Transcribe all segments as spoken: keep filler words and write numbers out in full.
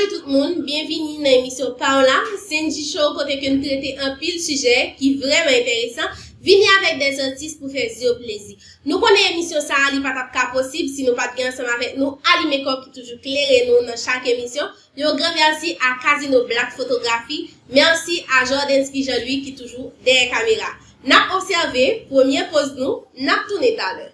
Tout moun, byenvini nan emisyon pa w la, Sendy Show, kote ke n trete anpil sijè ki vrèman enteresan, vini avèk dè zantis pou fè zye w plezi. Nou konnen emisyon sa a, li pa t ap ka posib si nou pa t gen ansanm avèk nou Alime Kò ki toujou klere nou nan chak emisyon. Yon gran mèsi a Casino Black Photography, mèsi a Jordensky Jean Louis ki toujou dèyè kamera. N ap obsève premye poz nou, n ap tounen talè.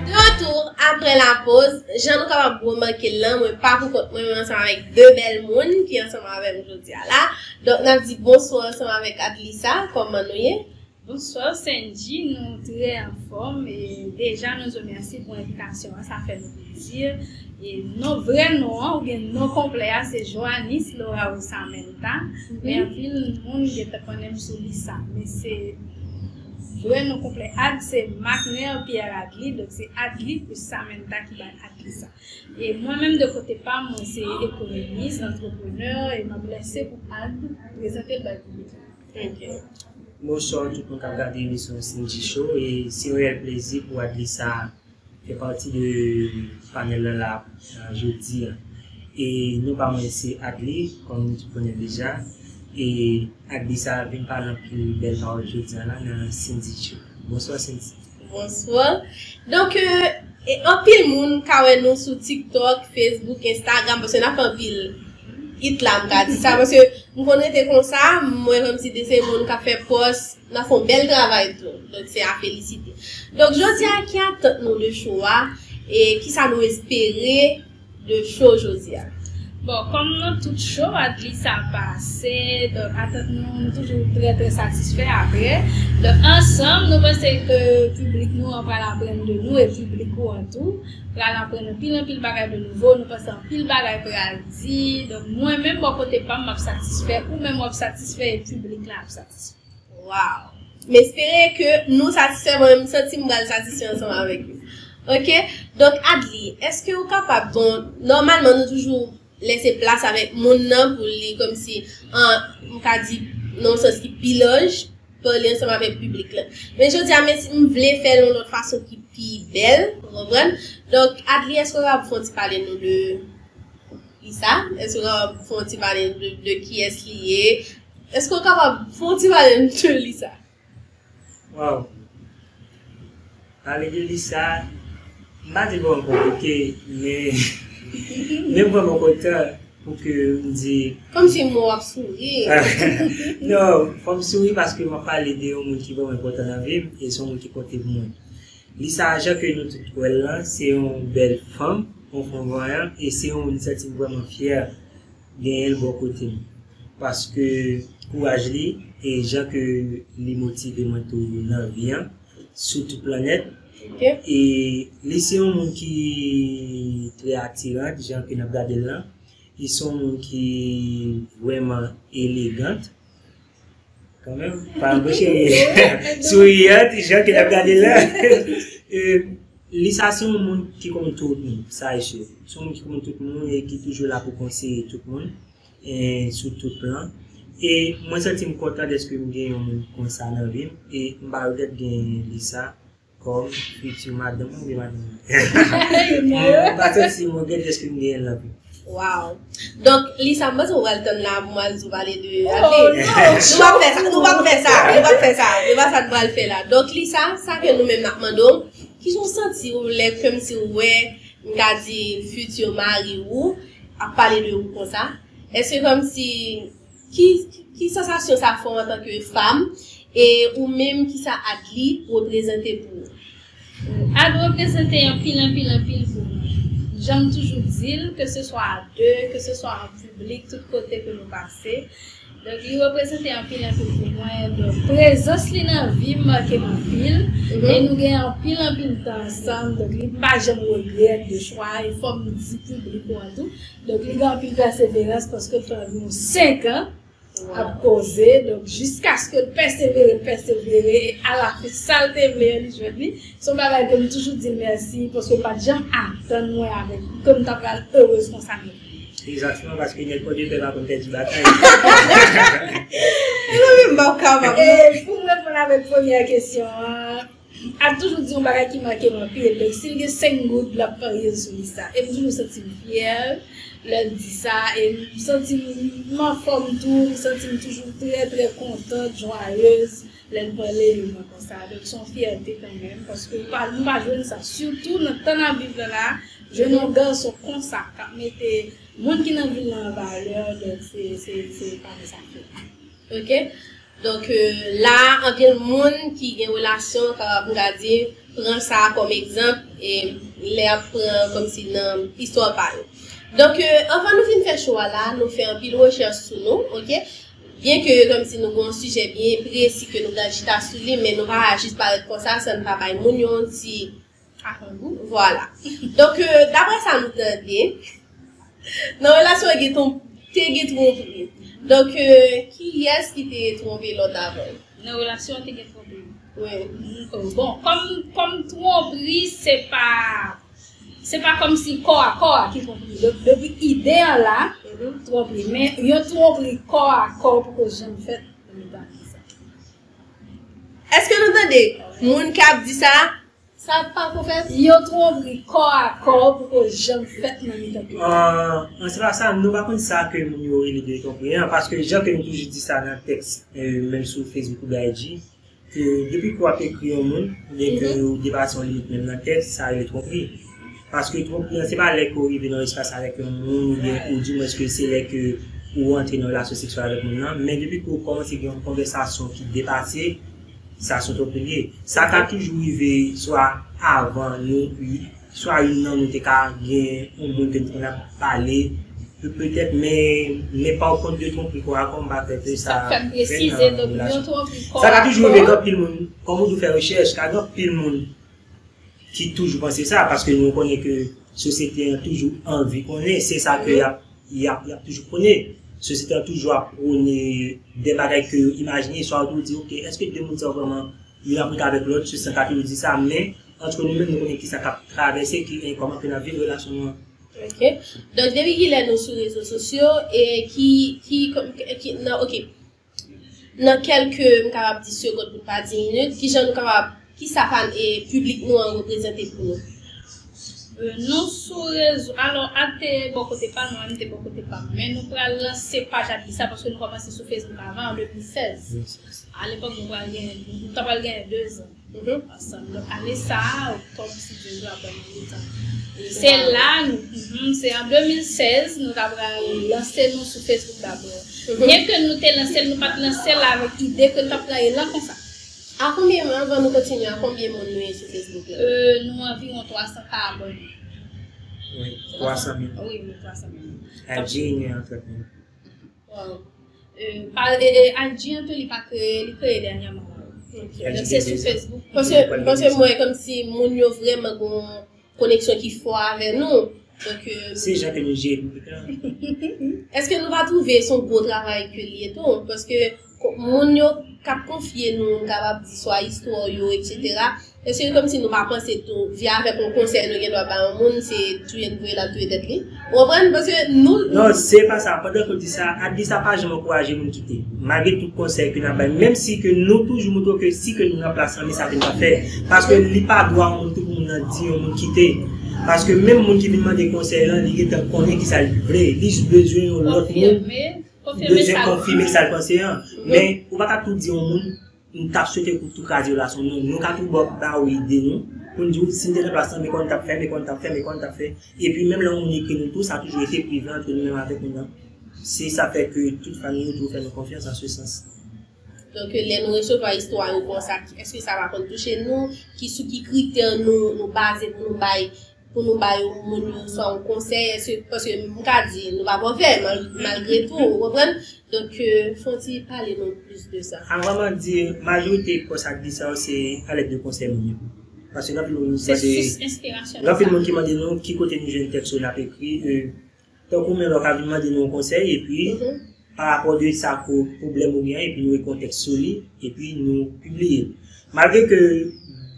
De retour après la pause, jan nou kapab remake l lan, mwen pa pou kont mwen, mwen ansanm avèk de bèl moun ki ansanm avè m jodi a la. Donk, n ap di bonswa ansanm avèk Adlissa, kòman nou ye? Bonswa, Sendy, nou trè anfòm e deja nou di w mèsi pou envitasyon an, sa fè nou plezi. E non, vrè non an, oubyen non konplè a, se Joanice Laura Rosamenta, men anpil moun gentan konnen m sou Lisa. Men se vrè non konplè Ad, se Macner Pierre Adly, donk se Adly plis Samenta ki bay Adlissa. E mwen menm de kote pa m, mwen se ekonomis, antreprenè, e m ap lèse pou Ad prezante l bay piblik la. Ok. Bonswa tout moun k ap gade emisyon Sendy Show, e se yon reyèl plezi pou Adlissa fè pati de panèl lan la, euh, jodi a. E non pa mwen se Adly, kòm nou tout konnen deja. E Adlissa vin pale anpil bèl pawòl jodi a la nan Sendy Show. Bonswa, Sendy. Bonswa. Donk, euh, e anpil moun ka wè nou sou TikTok, Facebook, Instagram, paske n ap fè anpil it la, m ka di sa, paske m konn rete konsa, m wè kòmsi de se moun k ap fè pòs, n ap fè yon bèl travay tou. Donk, se a felisite. Donk, jodi a, ki atant nou de show a, e kisa nou espere de show jodi a? Bon, kòm nan tout show, Adlissa pase, donk atant nou, nou toujou trè, trè satisfè apre. Donk, ansanm, nou panse ke piblik nou an pral aprann de nou e piblik ou an tou pral aprann anpil, anpil bagay de nouvo. Nou panse anpil bagay pral di. Donk, mwen menm, bò kote pa m, m ap satisfè, ou menm w ap satisfè e piblik la ap satisfè. Waw! M espere ke nou satisfè, mwen menm m santi m pral satisfè ansanm avèk nou. Ok? Donk, Adly, èske ou kapab, bon, nòmalman nou toujou lèse plas avèk moun nan pou li kòmsi, an, m ka di, nan yon sans ki pi laj, pale ansanm avèk piblik la. Men jodi a, men si m vle fè l yon lòt fason ki pi bèl, ou konprann? Donk, Adly, èske ou kapab fè yon ti pale nou de Lisa? Èske ou kapab fè yon ti pale de, de kiyès li ye? Èske ou kapab fè yon ti pale de Lisa? Waw. Pale de Lisa, m pa di l vrèman konplike, men, men m vrèman kontan pou ke m di. Kòmsi m wè w ap souri. Non, fò m souri paske m ap pale de yon moun ki vrèman enpòtan nan vi m, e se yon moun ki konte pou mwen. Lisa, jan ke nou tout wè l lan, se yon bèl fanm, yon fanm vanyan, e se yon moun m santi m vrèman fyè genyen l bò kote m. Paske kouraj li, e jan ke li motive mwen tou nan vi an, sou tout planèt. Ok. E li se yon moun ki trè atiran, jan ke n ap gade l lan. Li se yon moun ki vrèman elegant. Kanmenm, pa anpeche souriyant, jan ke n ap gade la. E, Lisa se yon moun ki konn tout moun, sa e si. Se yon moun ki konn tout moun e ki toujou la pou konseye tout moun, e, sou tout plan. E mwen santi m kontan dèske m gen yon moun konsa nan vi m. E m pa regrèt gen Lisa kòm fiti madanm mwen oubyen madanm mwen. M pa santi m regrèt dèske m genyen l nan vi m. Waw. Donk, Lisa, m panse w pral tann la pou m al di w pale de Adly. Nou p ap fè sa, nou p ap fè sa, nou p ap fè sa. Se pa sa n pral fè la. Donk, Lisa, sa ke nou menm n ap mande w, kijan w santi w lè kòmsi w wè, m ka di, fiti mari w ap pale de ou konsa? Èske kòmsi Ki, ki sansasyon sa fè w antanke fanm? E ou menm, kisa Adly reprezante pou ou? Ad reprezante anpil, anpil, anpil pou mwen. Jan m toujou di l, ke se swa a de, ke se swa an piblik, tout kote ke nou pase. Donk, li reprezante anpil, anpil pou mwen. Donk, prezans li nan vi m make m anpil. E nou gen anpil, anpil tan ansanm. Donk, li pa janm regrèt de chwa. E fò m di piblik ou an tou. Donk, li gen anpil pèseverans paske l fè anviwon senk an ap koze. Donk, jiskaske l pèsevere, l pèsevere. E alafen, sa l te vle an, li jwenn li. Se yon bagay ke m toujou di l mèsi paske l pa t janm atann mwen avèk, ke m ta pral erez konsa non plis. Egzakteman, paske nèg pran de pè pa konn pèdi batay. Mezanmi, m p ap kapab. E pou m reponn avèk premyè kesyon an, a toujou di yon bagay ki make m anpil. Donk, si l gen senk goud, l ap parye l sou li sa. E m toujou santi m fyè lè l di sa. E m santi m anfòm tou. M santi m toujou trè, trè kontan, jwayez lè l pale de mwen konsa. Donk, se yon fyète kanmenm, paske m pa, m pa jwenn sa. Sitou nan tan n ap viv la la, jwenn yon gason konsa k ap mete moun ki nan vil la an valè, donk se, se, se pale sa fè. Ok? Donk, euh, la, anpil moun ki gen relasyon, kapab, m ka di, pran sa kòm egzanp, e lè y ap pran kòmsi nan istwa pa yo. Donk, euh, anvan nou fin fè show a la, nou fè anpil rechèch sou nou, ok? Byen ke kòmsi nou gen yon sijè byen presi ke nou pral chita sou li, men nou pa jis parèt konsa san n pa bay moun yo yon ti Avan gou. Vwala. Donk, euh, daprè sa nou tande, nan relasyon an gen ton, te gen twonpri. Donk, euh, kiyès ki te twonpe lòt avan? Nan relasyon an te gen twonpri. Wi. Mm, oh, bon, kòm, kòm twonpri, se pa, se pa kòmsi kò a kò a ki twonpri. Donk, depi ide an la, twonpri. Men yon twonpri kò a kò poko janm fèt nan mitan sa. Èske nou tande moun k ap di sa? Sa pako fèt? Yon twonpri kò a kò poko janm fèt nan mitan koup la. An, an, se pa sa, nou pa konn sa ke moun yo rele de twonpri an, paske jan ke nou toujou di sa nan tèks, euh, menm sou Facebook oubyen I G, ke depi ke w ap ekri yon moun, oubyen ke ou depase yon limit menm nan tèks, sa rele twonpri. Paske twonpri an, se pa lè ke w rive nan espas avèk yon moun, oubyen, ou di mwens ke se lè ke ou rantre nan relasyon seksyèl avèk moun nan, men depi ke w kòmanse gen yon konvèsasyon ki depase, sa se yon twonpri l ye. Sa ka toujou rive, swa avan nou, swa youn nan nou te ka gen yon moun ke nou konn ap pale, pe-, petèt, men, men pa yon kont de twonpri kò a kò, m pa kwè ke sa fèt nan relasyon. Sa ka toujou rive, gen anpil moun, kòm ou di w fè rechèch, ka gen anpil moun ki toujou panse sa, paske nou konnen ke sosyete an toujou anvi konnen, se sa ke y ap, y ap, y ap toujou pwone. Sosyete an toujou ap pwone de bagay ke yo imajine, swa yo toujou di, ok, èske de moun sa yo vrèman youn ap rete avèk lòt, se sa ka toujou di sa, men, antre nou menm, nou konnen kisa k ap travèse, ki, e kòman ke n ap viv relasyon nou an. Ok. Donk, depi kilè nou sou rezo sosyo, e ki, ki, ki, nan, ok. Nan kèlke, m kapab di segonn pou n pa di minit, kijan nou kapab, kisa pa, e, piblik nou an reprezante pou nou? Euh, nou sou rezo, alò, Ad te bò kote pa l, mwen menm te bò kote pa m. Men nou pral lanse paj Ad li sa, paske nou kòmanse sou Facebook avan, an de mil sèz. Alepòk, nou pral gen, nou ta pral gen de zan. Ansanm. Donk, ane sa a, oktòb, si Dye vle, ap ban nou letan. E se la, nou, mhm, se an de mil sèz, nou ta pral lanse nou sou Facebook dabò. Byenke nou te lanse l, nou pa t lanse l avèk ide ke n t ap pran elan konsa. A konbyen, anvan nou kontinye, a konbyen moun nou ye sou Facebook la? Euh, nou anviwon twa san ka abòne. Wi, twa san mil. Wi, wi, twa san mil. Adjini an trant mil. Wow. Euh, pa, e, e, I G an tou, li pa kreye, li kreye dènyèman la. Ok. Donk, se sou Facebook. Paske, paske m wè kòmsi moun yo vrèman gon koneksyon ki fò avè nou. Donk, euh, se jan ke nou jere piblik la. Èske nou pa twouve se yon gwo travay ke l ye tou? Paske ko-, moun yo k ap konfye nou, m kapab di swa istwa yo, etsetera. Èske kòmsi nou pa panse tou, via avèk yon konsèy nou gen dwa bay yon moun, se touye n voye l al touye tèt li? Ou konprann? Paske nou... Non, se pa sa. Pandan ke w di sa, Ad li sa pa janm ankouraje moun kite. Malgre tout konsèy ke n ap bay, menm si ke nou toujou montre w ke si ke nou nan plas lan, men sa ke n t ap fè. Paske li pa dwa yon moun tou pou moun nan di yon moun kite. Paske menm moun ki vin mande konsèy lan, li gentan konnen kisa li vle. Li jis bezwen yon lòt moun, bezwen konfime sa l panse an. Men, ou pa ka tou di yon moun, m t ap swete pou tou kraze relasyon nou. Nou ka tou ba, ba ou ide nou, pou n di w, si n te nan plas lan, men kòman n t ap fè, men kòman n t ap fè, men kòman n t ap fè. Epi menm lè yon moun ekri nou tou, sa toujou rete prive antre nou menm avèk moun nan. Se sa fè ke tout fan nou yo toujou fè nou konfyans an se sans. Donk, lè nou resevwa istwa yo konsa, èske sa pa konn touche nou? Ki, sou ki kritè nou, nou baze pou nou bay pou nou ba yon moun yo swa yon konsèy, èske, paske m ka di, nou pa pafè, mal-, malgre tou, ou konprann? Donk, euh, fè yon ti pale nou plis de sa. Avan m di, majorite kòs ak di sa yo, se alèd de konsèy moun yo. Paske gen anpil moun ki mande, gen anpil moun ki mande nou ki kote nou jwenn tèks yo n ap ekri, euh, tankou menm lè w ka vin mande nou yon konsèy, epi pa rapò de sa ko pwoblèm ou gen an, epi nou ekri yon tèks sou li, epi nou pibliye l. Malgre ke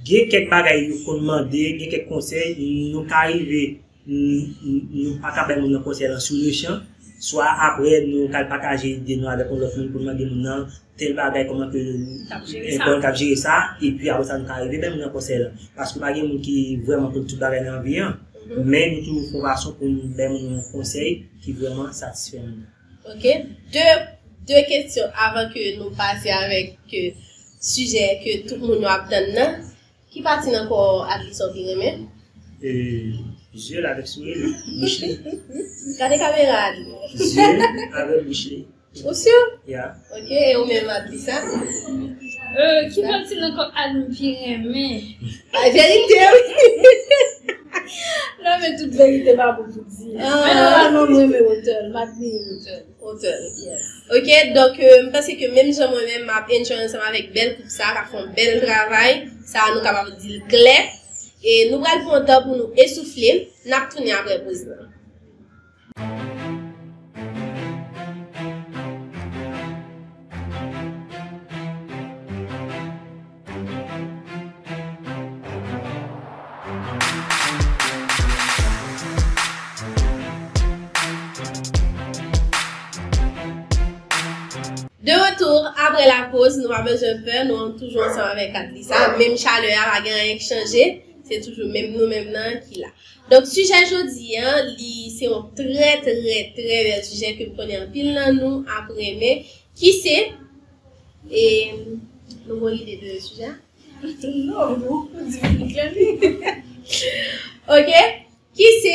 gen kèk bagay yo konn mande, gen kèk konsèy, nou ka rive, nou, nou, nou pa ka bay moun nan konsèy lan sou le chan, swa apre nou ka al pataje ide nou avèk yon lòt moun pou n mande moun nan tèl bagay, kòman ke l konn k ap jere sa, epi apre sa nou ka rive bay moun nan konsèy lan. Paske pa gen moun ki vrèman konn tout bagay nan vi an, men nou toujou fè yon fason pou nou bay moun nan yon konsèy ki vrèman satisfè moun nan. Ok. De, de kesyon avan ke nou pase avèk, euh, sijè ke tout moun yo ap tann nan. Ki pati nan kò Adlisa w pi renmen? E, zye l avèk souri l, bouch li. Gade kamera a, Adli. Zye l avèk bouch li. Ou si? Ya. Ok, e ou menm, Adlisa? Euh, ki pati nan kò Adli m pi renmen? Ay, verite, wi. Non, men tout verite pa bon pou di. Ah. Men nòmalman, mwen renmen wotè l, m admire wotè l. Wotè l. Yes. Ok, donk, euh, m panse ke menm jan mwen menm, m ap enjoy ansanm avèk bèl koup sa, k ap fè yon bèl travay. Sa, nou kapab di l klè. E nou pral pran tan pou nou esoufle. N ap tounen apre poz lan. De retour après la pause, nou pa bezwen pè, nou toujou ansanm avèk Adlisa. Menm chalè a, pa gen anyen k chanje. Se toujou menm nou menm nan ki la. Donk, sijè jodi a, li se yon trè, trè, trè bèl sijè ke m konnen anpil nan nou ap renmen, ki se, e, nou gon ide de sijè a? Non, non, ou di m klè li. Ok, ki se,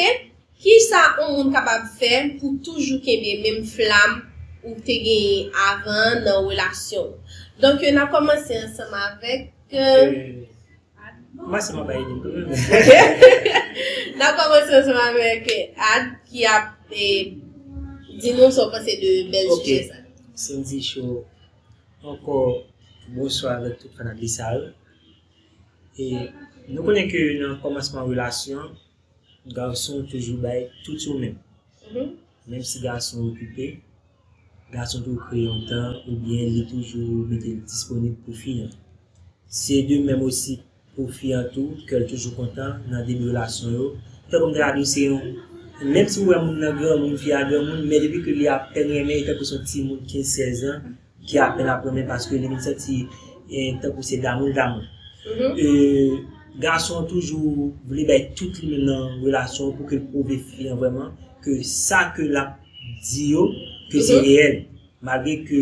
kisa yon moun kapab fè pou toujou kenbe menm flam ou te genyen avan nan relasyon w? Donk, n ap kòmanse ansanm avèk, euh, Mwen sèlman bay ide m kanmenm. N ap kòmanse ansanm avèk Ad ki ap, e, di nou sa w panse de bèl sijè sa. Sandy Show, ankò bonswa avèk tout fanatik sa yo. E nou konnen ke nan kòmansman relasyon, gason toujou bay tout yo menm. Menm si gason okipe, gason toujou kreye yon tan oubyen li toujou mete l disponib pou fi an. Se de menm osi pou fi an tou, kè l toujou kontan nan debi relasyon yo. Tankou m ta ka di w se yon, menm si w wè moun nan granmoun, fi a granmoun, men depi ke li apèn renmen, e tankou se yon timoun kenz, sèz an, ki apèn ap renmen paske li vin santi, e, tankou se damou l damou. E, gason an toujou vle bay tout li menm nan relasyon an pou ke l pwouve fi an vrèman ke sa ke l ap di yo, ke se reyèl. Malgre ke,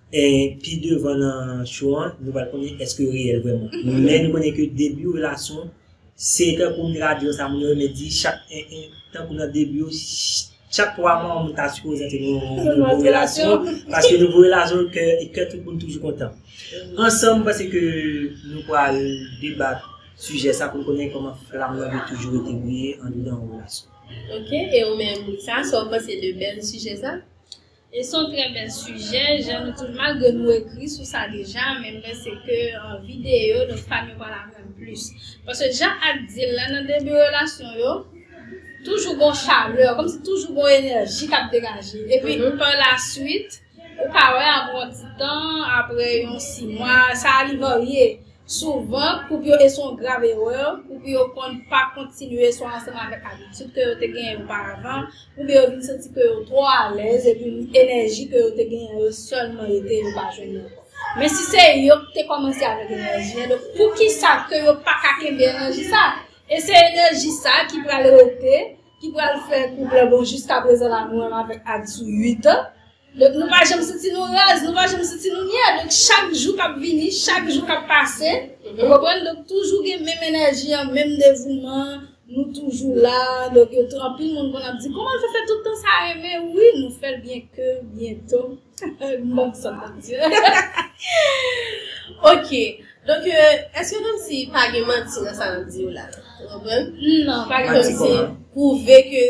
e, pi devan nan show an, nou pral konnen èske yo reyèl vrèman. Men nou konnen ke debi relasyon, se tankou moun radyo sa moun yo renmen di chak en, en, tankou nan debi yo, ch-, chak twa mwa, yon moun ta sipoze antre nan yon nouvo relasyon, paske nouvo relasyon, kè, kè tout moun toujou kontan. Ansanm, m panse ke nou pral debat sijè sa pou n konnen kòman flam nan vle toujou rete briye anndan yon relasyon. Ok, e ou menm, Lisa, sa w panse de bèl sijè sa? E se yon trè bèl sijè, jan nou tout, malgre nou ekri sou sa deja, men m panse ke an videyo, donk, fanm yo pral aprann plis. Paske jan Ad di l la, nan debi relasyon yo, toujou gon chalè, kòmsi toujou gon enèji k ap degaje. Epi, pa la swit, ou ka wè apre yon ti tan, apre yon sis mwa, sa a li varye. Souvan, koup yo, e se yon grav erè, koup yo konn pa kontinye swa ansanm avèk abitid ke yo te genyen oparavan, oubyen yo vin santi ke yo twò alèz, epi enèji ke yo te genyen yo sèlman rete, yo pa jwenn li ankò. Men si se yo ki te kòmanse avèk enèji an, donk poukisa ke yo pa ka kenbe enèji sa? E se enèji sa ki pral rete, ki pral fè koup la bon jiskaprezan la nou menm avèk Ad sou uit an. Donk, nou pa janm santi nou raz, nou pa janm santi nou nyè. Donk, chak jou k ap vini, chak jou k ap pase, ou konprann? Donk, toujou gen menm enèji an, menm devouman, nou toujou la. Donk, yo tou, anpil moun konn ap di, kòman l fè fè tout tan sa renmen? Wi, nou fè l byen ke byento. M ban m sant, Bondye. Ok. Donk, euh, èske kòmsi pa gen manti nan sa n ap di yo la? Ou konprann? Non, pa gen manti. Kòmsi pwouve ke,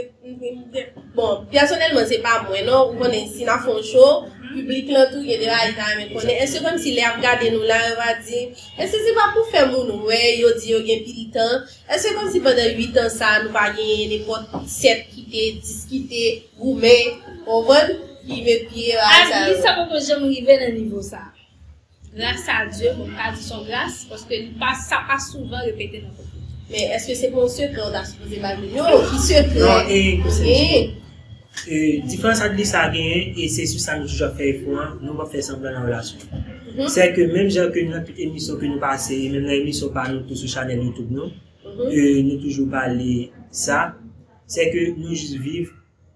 bon, pèsonèlman, se pa mwen, non. Ou konnen, si n ap fè yon show, piblik lan tou, gen de bagay ta renmen konnen. Èske kòmsi lè y ap gade nou la, yo va di, èske se pa pou fè moun wè, yo di yo gen pil tan? Èske kòmsi pandan uit an sa a, nou pa genyen nenpòt sèt ki te diskite, goumen, ou konprann, ki met pye a sa yo? Adlisa poko janm rive nan nivo sa a. Gras a Dye, bon, m ka di s on gras, paske li pa, sa pa souvan repete nan kote. Men èske se pa yon sekrè ou ta sipoze ba nou? Yo, ki sekrè? Non, e, konsèy, e, diferans Adlisa genyen, e se sou sa nou toujou ap fè efò a, nou p ap fè sanblan nan relasyon. Se ke menm jan ke nan tout emisyon ke nou pase, e menm nan emisyon pa nou tou sou chanèl YouTube nou, e, nou toujou pale sa, se ke nou jis viv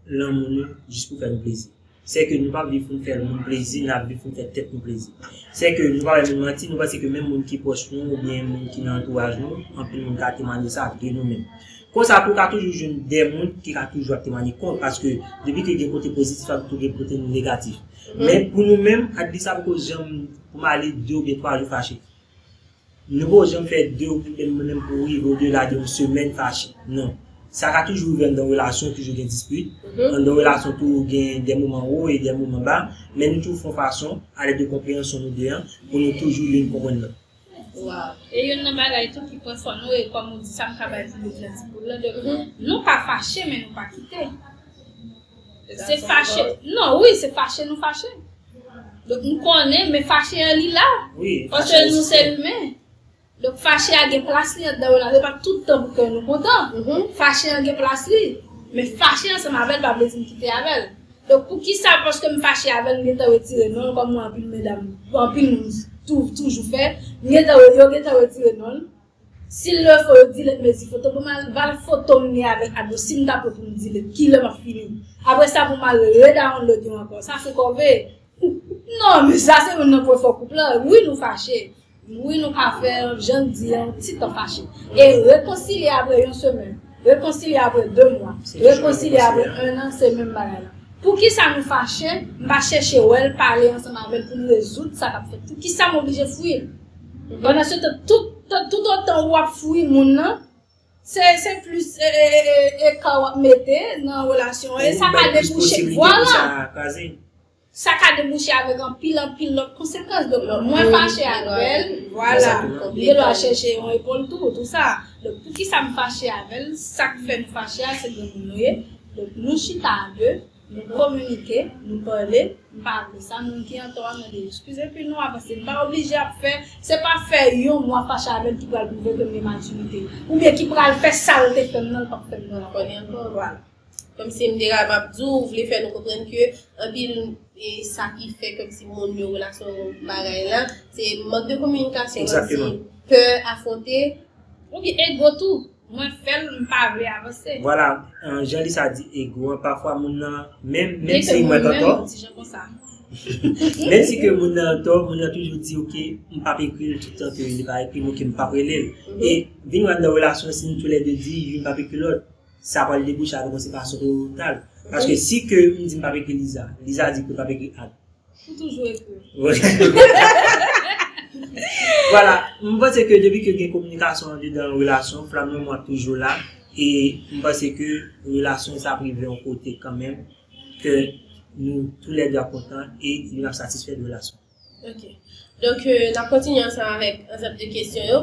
lanmou nou jis pou fè nou plezi. Se ke nou p ap viv pou n fè moun plezi, n ap viv pou n fè tèt nou plezi. Se ke nou pa bay moun manti, nou panse ke menm moun ki pwòch nou oubyen moun ki nan antouraj nou, anpil moun ka temanye sa de nou menm. Konsa tou, ou ka toujou jwenn de moun ki ka toujou ap temanye kont, paske depi ke gen kote pozitif, ap tou gen kote negatif. Men pou nou menm, Adlisa poko janm pou m ale de oubyen twa jou fache. Nou poko janm fè de oubyen menm pou rive odela de yon semèn fache. Non. Sa ka toujou rive anndan relasyon, toujou gen dispit. Anndan relasyon tou gen de moman wo e de moman ba, men nou toujou fè yon fason, alèd de konpreyansyon nou de an, pou nou toujou youn konprann lòt. Waw. E youn nan bagay tou ki pran swen nou, e kòm ou di sa, m ka bay piblik lan ti kou la, donk, nou pa fache, men nou pa kite. Se fache. Non, wi, se fache nou fache. Donk, m konnen, men fache an li la. Paske nou se imen. Donk, fache a gen plas li anndan relasyon. Se pa tout tan pou kè nou kontan. Fache an gen plas li. Men fache ansanm avè l pa vle di m kite avè l. Donk, poukisa, paske m fache avè l, m gentan retire non l, kòm anpil medam, anpil moun tou, toujou fè, m gentan, yo gentan retire non l. Si l le fo, yo delete mezi foto pou m al, val foto m gen avèk Adlisa, si m ta pran pou m delete, kilè m ap fini? Apre sa, pou m al redownload yo ankò. Sa se kòve. Non, men sa se youn nan pwen fò koup la. Wi, nou fache. Wi, nou ka fè, jan di, yon ti tan fache. E rekonsilye apre yon semèn. Rekonsilye apre de mwa. Rekonsilye apre en an, se menm bagay la. Poukisa nou fache? M pa chèche wè l, pale ansanm avè l pou n rezoud sa k ap fèt. Poukisa m oblije fwi l? Pandan se tan, tout, tout, tout otan w ap fwi moun nan, se, se plis, e, e, e, e ka w ap mete nan relasyon an. E sa ka debouche, vwala. Sa ka debouche avèk anpil, anpil lòt konsekans. Donk, mwen fache avè l, vwala. M gen dwa chèche yon epòl tou, tou sa. Donk, poukisa m fache avè l? Sa k fè nou fache a, se granmoun nou ye. Donk, nou chita a de, nou kominike, nou pale. M pa vle sa, moun ki antò a mande eskiz, epi nou avanse. M pa oblije ap fè, se pa fè yon mwa fache avè l ki pral pwouve ke m gen matirite. Oubyen ki pral fè sa l te fè m nan, l p ap fè m nan ankò. Vwala. Kòmsi m te ka, m ap di w, ou vle fè nou konprann ke anpil, e sa ki fè kòmsi moun yo relasyon bagay la, se mank de kominikasyon, kòmsi pè afwonte. Oubyen ego tou. Mwen fè l, m pa vle avanse. Vwala, jan Lisa di ego an, pafwa moun nan, menm, menm si mwen antò, menm si ke moun nan antò, moun nan toujou di, oke, m p ap ekri l toutan ke li pa ekri m, oke, m p ap rele l. E vin wè nan relasyon, si nou toulède di, youn p ap ekri lòt, sa pral debouche avèk yon separasyon total. Paske si ke m di m p ap ekri Lisa, Lisa di ke l p ap ekri Ad. Ou toujou ekri. Vwala, m panse ke depi ke gen kominikasyon andedan yon relasyon, flanm lanmou ap toujou la, e m panse ke relasyon sa ap rive yon kote kanmenm, ke nou toulède ap kontan e youn ap satisfè de relasyon. Ok. Donk, euh, n ap kontinye ansanm avèk ansanm de kesyon yo.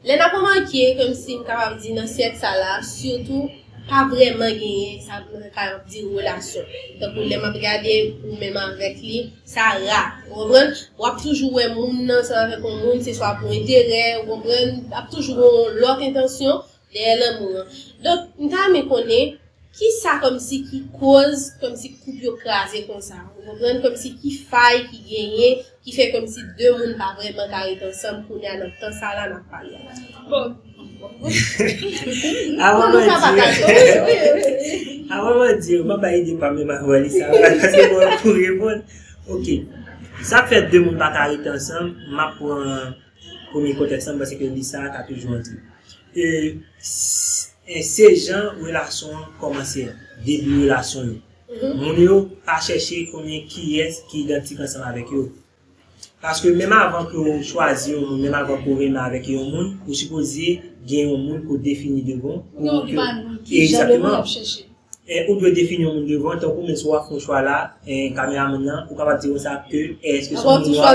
Lè n ap remake, kòmsi m kapab di nan syèk sa la, sitou pa vrèman genyen sa nou ka di relasyon. Tankou lè m ap gade ou menm avèk li, sa ra. Ou konprann? W ap toujou wè moun nan ansanm avèk yon moun, se swa pou enterè, ou konprann? Ap toujou gen yon lòt entansyon dèyè lanmou an. Donk, m ta renmen konnen, kisa kòmsi ki koz, kòmsi koup yo kraze konsa? Ou konprann? Kòmsi ki fay ki genyen, ki fè kòmsi de moun pa vrèman ka ret ansanm kounye a nan tan sa la n ap pale a? Bon. Avan mwen di, avan mwen di, m ap bay ide pa m menm avan Lisa, paske mwen pou reponn. Ok. Sa k fè de moun pa ka ret ansanm, m ap pran premye kontèks lan, m panse ke Lisa ka toujou antre. E, s-, e se jan relasyon an kòmanse a, debi relasyon yo. Moun yo pa chèche konnen kiyès ki idantik ansanm avèk yo. Paske menm avan ke w chwazi yon moun, menm avan ke w renmen avèk yon moun, ou sipoze gen yon moun ke w defini devan w. Ou gen yon plan ki jan de moun w ap chèche. E, ou dwe defini yon moun devan, tankou menm si w ap fè yon chwa la, e, kameramann nan, ou kapab di konsa ke, èske se yon moun nwa?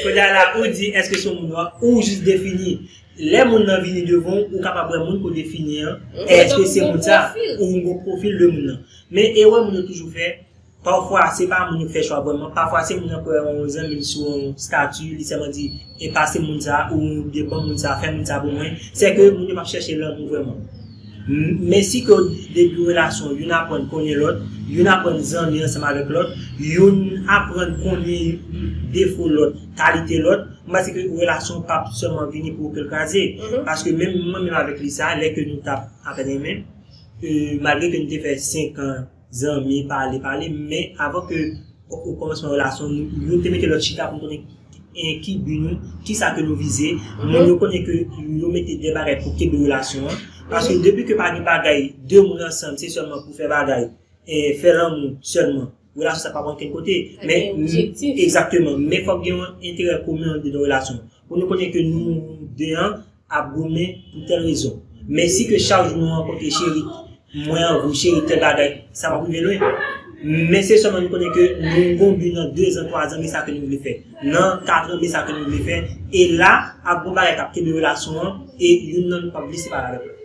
Kounye a la, ou di, èske se yon moun nwa, ou jis defini. Lè moun nan vini devan w, ou kapab wè moun ke w defini an, èske se moun sa, ou gen pwofil de moun nan. Men erè moun yo toujou fè, pafwa, se pa moun yo k fè chwa vrèman. Pafwa, se moun nan kwè yon zanmi l sou yon stati, li sèlman di, e pase moun sa, oubyen ban moun sa, fè moun sa pou mwen. Se ke moun yo p ap chèche lanmou vrèman. M- Men si ke depi relasyon, youn aprann konnen lòt, youn aprann zanmi ansanm avèk lòt, youn aprann konnen defo lòt, kalite lòt, m panse ke relasyon p ap sèlman vini pou ke l kraze. Paske menm mwen menm avèk Lisa, lè ke nou t ap apèn renmen, e, malgre ke nou te fè senk an, zanmi, pale, pale, men avan ke o, o kòmansman relasyon, nou, nou te mete lòt chita pou nou konnen, e, ki bi nou, ki sa ke nou vize. Moun yo konnen ke yo mete de bagay pou kenbe relasyon an. Paske depi ke pa gen bagay, de moun ansanm, se sèlman pou fè bagay, e, fè lanmou sèlman. Relasyon sa pa pran kenn kote. Men, egzakteman, men fòk gen yon enterè komen andedan relasyon. Pou nou konnen ke nou de an ap goumen pou tèl rezon. Men si ke chak jou nou rankontre cheri, mwen an vou cheri tèl bagay, sa p ap rive lwen. Men se sèlman nou konnen ke nou gon bi nan dezan, twazan, men sa ke nou vle fè. Nan katran, men sa ke nou vle fè. E la, ap gon bagay k ap kenbe relasyon an, e youn nan nou p ap vle separe avèk lòt.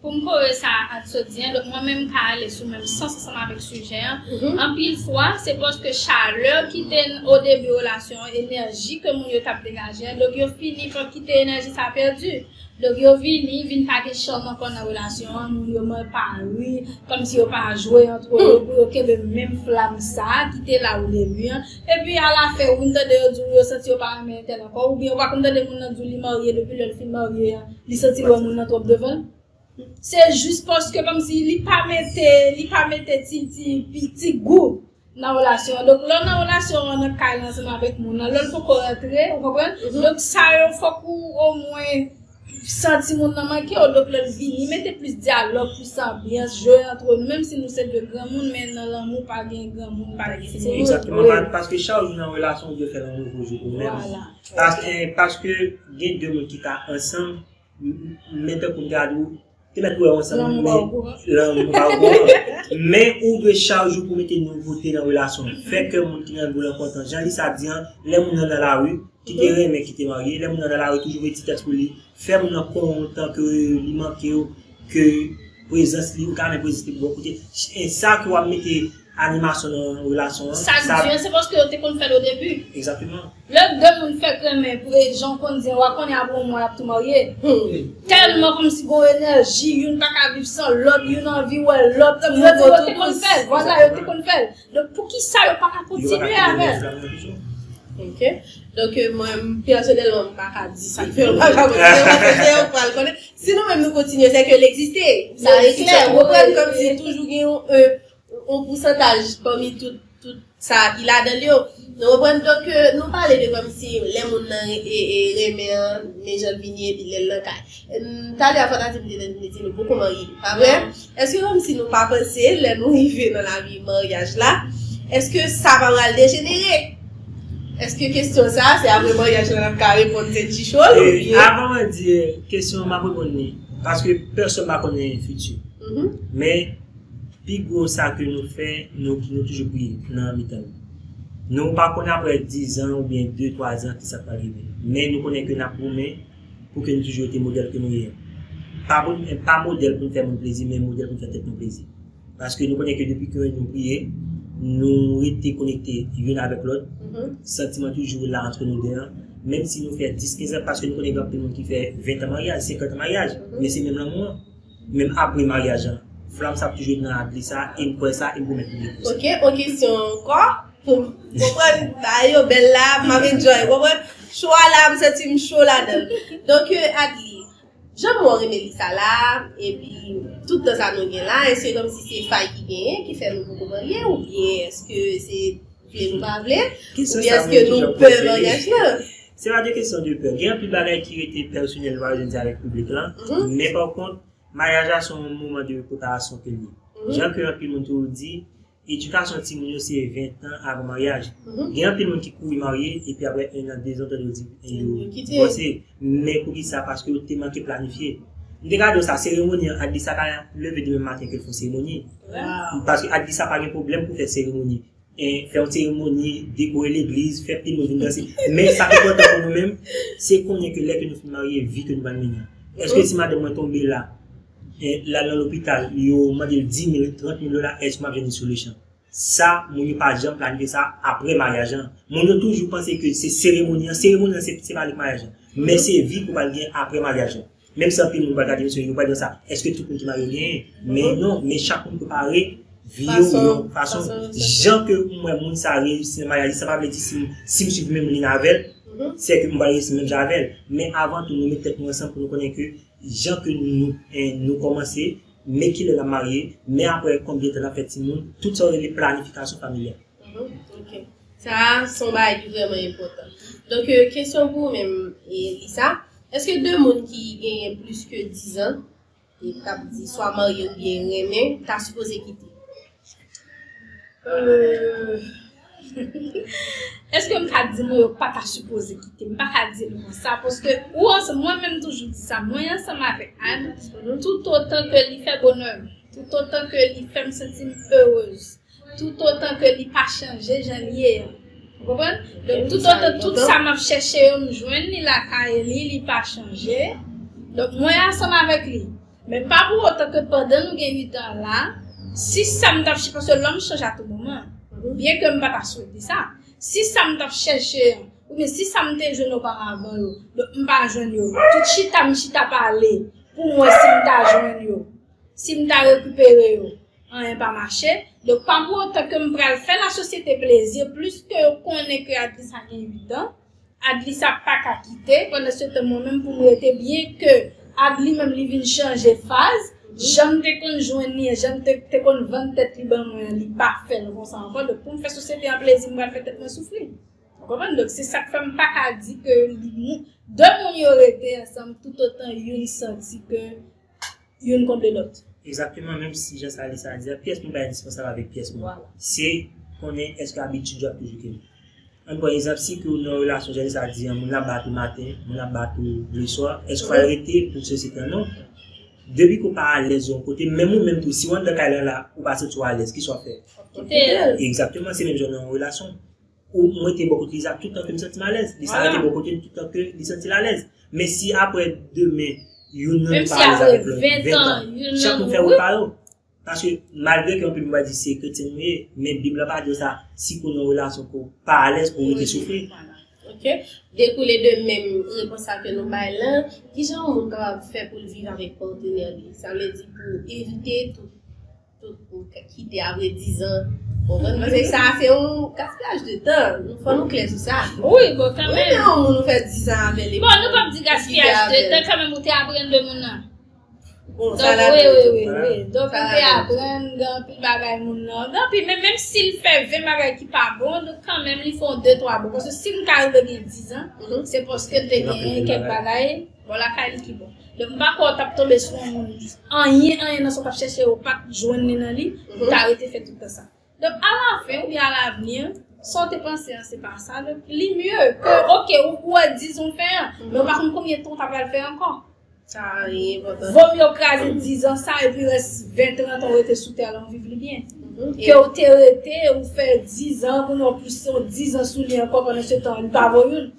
Pou m kore sa Ad sot di an, donk mwen menm m ka ale sou menm sans ansanm avèk sijè an. Anpil fwa, se paske chalè ki te o debi relasyon an, enèji ke moun yo t ap degaje an, donk yo fini pa kite enèji sa pèdi. Donk yo vini, vin pa gen chòm ankò nan relasyon an, moun yo mande pa ri, kòmsi yo pa jwe antre yo, pou yo kenbe menm flam sa ki te la o debi an. Epi alafen, ou vin tande yo di w yo santi yo pa renmen entèl ankò, oubyen ou pa konn tande moun nan di w li marye, depi lè l fin marye an, li santi l wè moun nan twòp devan l. Se jis paske kòmsi li pa mete, li pa mete ti, ti, pi- ti gou nan relasyon an. Donk, lè w nan relasyon an, nan kay la ansanm avèk moun nan, lè l poko rantre, ou konprann? Donk, sa yo, fòk ou omwen santi moun nan manke w. Donk, lè l vini, mete plis dyalòg, plis anbyans, jwe antre nou. Menm si nou se de granmoun, men nan lanmou, pa gen granmoun, pa gen timoun. Egzakteman, pa- paske chak jou nan relasyon, ou dwe fè yon nouvo jou pou ou menm. Paske, paske gen de moun ki ka ansanm, m- m- men tankou m te di w, te mèt wè w ansanm, men lanmou pa okouran. Men ou dwe chak jou pou mete nouvote nan relasyon. Fè kè moun ki nan vi w lan kontan. Jan Lisa di an, lè moun nan nan lari, ki te renmen, ki te marye, lè moun nan nan lari, toujou voye ti tèks pou li, fè moun nan kontan ke li manke w, ke prezans li, ou ka renmen prezans li bò kote. E sa ke w ap mete animasyon nan relasyon an. Sa k di an, se paske yo te konn fè l o debi. Egzakteman. Lè de moun fèk renmen, pou e jan w konn di an, w a konnen apre yon mwa y ap tou marye. Tèlman kòmsi gon enèji, youn pa ka viv san lòt, youn anvi wè lòt. Yo di yo te konn fè l, vwala, yo te konn fè l. Donk, poukisa yo pa ka kontinye avè l? Ok. Donk, euh, mwen, pèsonèlman, m pa ka di sa k fè yo pa ka kontinye, paske se yo k pral konnen. Si nou menm nou kontinye, se ke l egziste. Sa e klè. Ou konprann, kòmsi toujou gen yon, euh, yon pousantaj pami tout, tout sa ki ladan l yo. Nou konprann? Donk, euh, nou pale de kòmsi lè moun nan e, e, e renmen an, men jan l vini epi lè l nan kay. Em, talè a Fantazi m te tande di nou poko marye, pa vre? Èske kòmsi nou pa panse, lè nou rive nan lavi maryaj la, èske sa pa pral dejenere? Èske kesyon sa, se apre maryaj la n ap ka reponn se ti cho l oubyen? Avan mwen di, eh, kesyon an, m ap reponn li. Paske pèsonn pa konnen fiti. Men, pi gwo sa ke nou fè, nou, nou toujou priye nan mitan nou. Nou pa konnen apre dizan oubyen de, twazan ki sa k pral rive. Men nou konnen ke n ap goumen pou ke nou toujou rete modèl ke nou ye an. Pa pou, pa modèl pou n fè moun plezi, men modèl pou n fè tèt nou plezi. Paske nou konnen ke depi ke nou priye, nou rete konekte youn avèk lòt, santiman toujou la antre nou de an. Menm si nou fè dis, kenz an, paske nou konnen gen anpil moun ki fè ven tan maryaj, senkant an maryaj, men se menm lanmou an. Menm apre maryaj an, flam sa ap toujou nan Ad Lisa, e m kwè sa, e m pwomèt nou de sa. Ok, on kesyon ankò. Pou m konprann, bagay yo bèl la, m ap enjoy, w konprann? Cho a la, m santi m cho ladan l. Donk, euh, Adly, jan m wè w renmen Lisa la, epi tout tan sa nou gen la, èske kòmsi se fay ki genyen, ki fè nou poko marye, oubyen èske se vle nou pa vle, oubyen èske nou pè maryaj lan? Se pa de kesyon de pè. Gen anpil bagay ki rete pèsonèl, nou pa bezwen di avèk piblik lan. Men pa kont, maryaj la se yon moman de preparasyon ke l ye. Jan ke anpil moun toujou di, Edikasyon timoun yo se ven tan avan maryaj. Gen anpil moun ki kouri marye, epi apre en an, de zan, tande yo di yo divòse. Men poukisa? Paske yo te manke planifye. M te ka di w sa, seremoni an, Adlisa ka leve demen maten ke l fè yon seremoni. Paske Adlisa pa gen pwoblèm pou fè seremoni. E, fè yon seremoni, dekore legliz, fè pil moun vin danse. Men sa ki enpòtan pou nou menm, se konnen ke lè ke nou fin marye, vi ke nou pral mennen. Èske si madanm mwen tonbe la, e, l al nan lopital, yo mande l dis mil, trant mil dola, èske m ap jwenn li sou lechan? Sa, moun yo pa janm planifye sa apre maryaj lan. Moun yo toujou panse ke se seremoni an. Seremoni an, se, se pa li k maryaj lan. Men se vi ke w pral gen apre maryaj lan. Menm si anpil moun pral gade emisyon yo, yo pral di sa, èske tout moun ki marye yo genyen? Men non, men chak moun prepare vi yo yon fason. Jan ke m wè moun sa reyisi nan maryaj li, sa pa vle di si m, si m swiv menm liy avè l, se ke m pral reyisi menm jan avè l. Men avan tou, nou met tèt nou ansanm pou nou konnen ke jan ke nou, eh, nou kòmanse, men kilè n ap marye, men apre konbyen tan n ap fè timoun, tout sa yo rele planifikasyon familyal. Mhm, ok. Sa a se yon bagay ki vrèman enpòtan. Donk, euh, kesyon pou ou menm, eh, Lisa. Èske de moun ki genyen plis ke dizan, e k ap di swa marye oubyen renmen, ta sipoze kite? Euh, èske m ka di moun yo pa ta sipoze kite? M pa ka di l konsa, paske ou ansanm, mwen menm toujou di sa, mwen ansanm avèk Anne, tout otan ke li fè bonè m, tout otan ke li fè m santi m erez, tout otan ke li pa chanje jan l ye an. Ou konprann? Donk, tout otan, tout sa m ap chèche yo, m jwenn li lakay li, li pa chanje. Donk, mwen ansanm avèk li. Men pa pou otan ke pandan nou gen uit an la, si sa m t ap chèche, paske lòm chanje a tou moman, byen ke m pa ta swete sa, si sa m t ap chèche an, oubyen si sa m te jwenn oparavan yo, donk m pa jwenn yo, tout chita m chita pale pou m wè si m ta jwenn yo, si m ta rekipere yo, anyen pa mache. Donk, pa pou otan ke m pral fè lasosyete plezi, plis ke yo konnen ke Adlisa gen uit an, Adlisa pa ka kite, pandan se tan mwen menm pou m rete, byen ke Adli menm li vin chanje faz, jan m te konn jwenn li, jan m te, te konn vann tèt li ban mwen an, li pa fè l konsa ankò. Donk, pou m fè sosyete an plezi, m pral fè tèt mwen soufri. Ou konprann? Donk, se sa k fè m pa ka di ke li, de moun yo rete ansanm toutotan youn santi ke youn konble lòt. Egzakteman, menm si jan sa Lisa di a, pyès moun pa endispansab avèk pyès moun. Se konnen èske abitid yo ap toujou kenbe. Ann pran egzanp, si ke w nan yon relasyon, jan Lisa di a, moun nan ap bat ou maten, moun nan ap bat ou leswa, èske w pral rete pou sosyete an? Non. Depi ke w pa alèz yon kote, menm ou menm tou, si w anndan kay lan la, ou pa santi w alèz, kisa w ap fè? Kite l. Egzakteman, se menm jan w nan yon relasyon. Ou, mwen te bò kote Lisa toutan ke m santi m alèz. Lisa rete bò kote m toutan ke li santi l alèz. Men si apre demen, youn nan nou pa alèz avèk lòt, ven tan, chak moun fè wout pa yo. Paske malgre ke anpil moun va di se kretyen nou ye, men Bib la pa di w sa, si ke w nan relasyon ke w pa alèz pou w rete soufri. Ok. Dekoule de menm repons sa ke nou bay lan, kijan yon moun kapab fè pou l viv avèk patnè li? Sa vle di pou evite tout tout pou kite apre dizan. Konprann? Paske sa se yon gaspiyaj de tan. Nou fò nou klè sou sa. Wi, bon, kanmenm. Ou renmen yon moun ou fè dizan avè li. Bon, nou p ap di gaspiyaj de tan, kanmenm ou te aprann de moun nan. Bon, sa la wi, wi, wi, wi. Donk, ou te aprann gen anpil bagay moun nan. Gen anpil, men menm si l fè ven bagay ki pa bon, donk kanmenm li fè yon de twa bon. Paske si m ta rive gen dizan, se paske l te gen kèk bagay bò lakay li ki bon. Donk, m pa kwè w t ap tonbe sou yon moun, anyen, anyen nan sa w t ap chèche, ou pa t jwenn li nan li, ou ta rete fè tout tan sa. Donk, alafen, oubyen alavni, sa w te panse an, se pa sa. Donk, li mye ke, oke, ou, ou wè dizan w fè an, men ou pa konn konbyen tan w ta pral fè ankò. Sa enpòtan. Vomye w kraze dizan sa, epi rès ven, trant an w rete sou tè la, w viv li byen. Ke w te rete, ou fè dizan, kounye a w plis yon dizan sou li ankò, pandan se tan, li pa vo youn.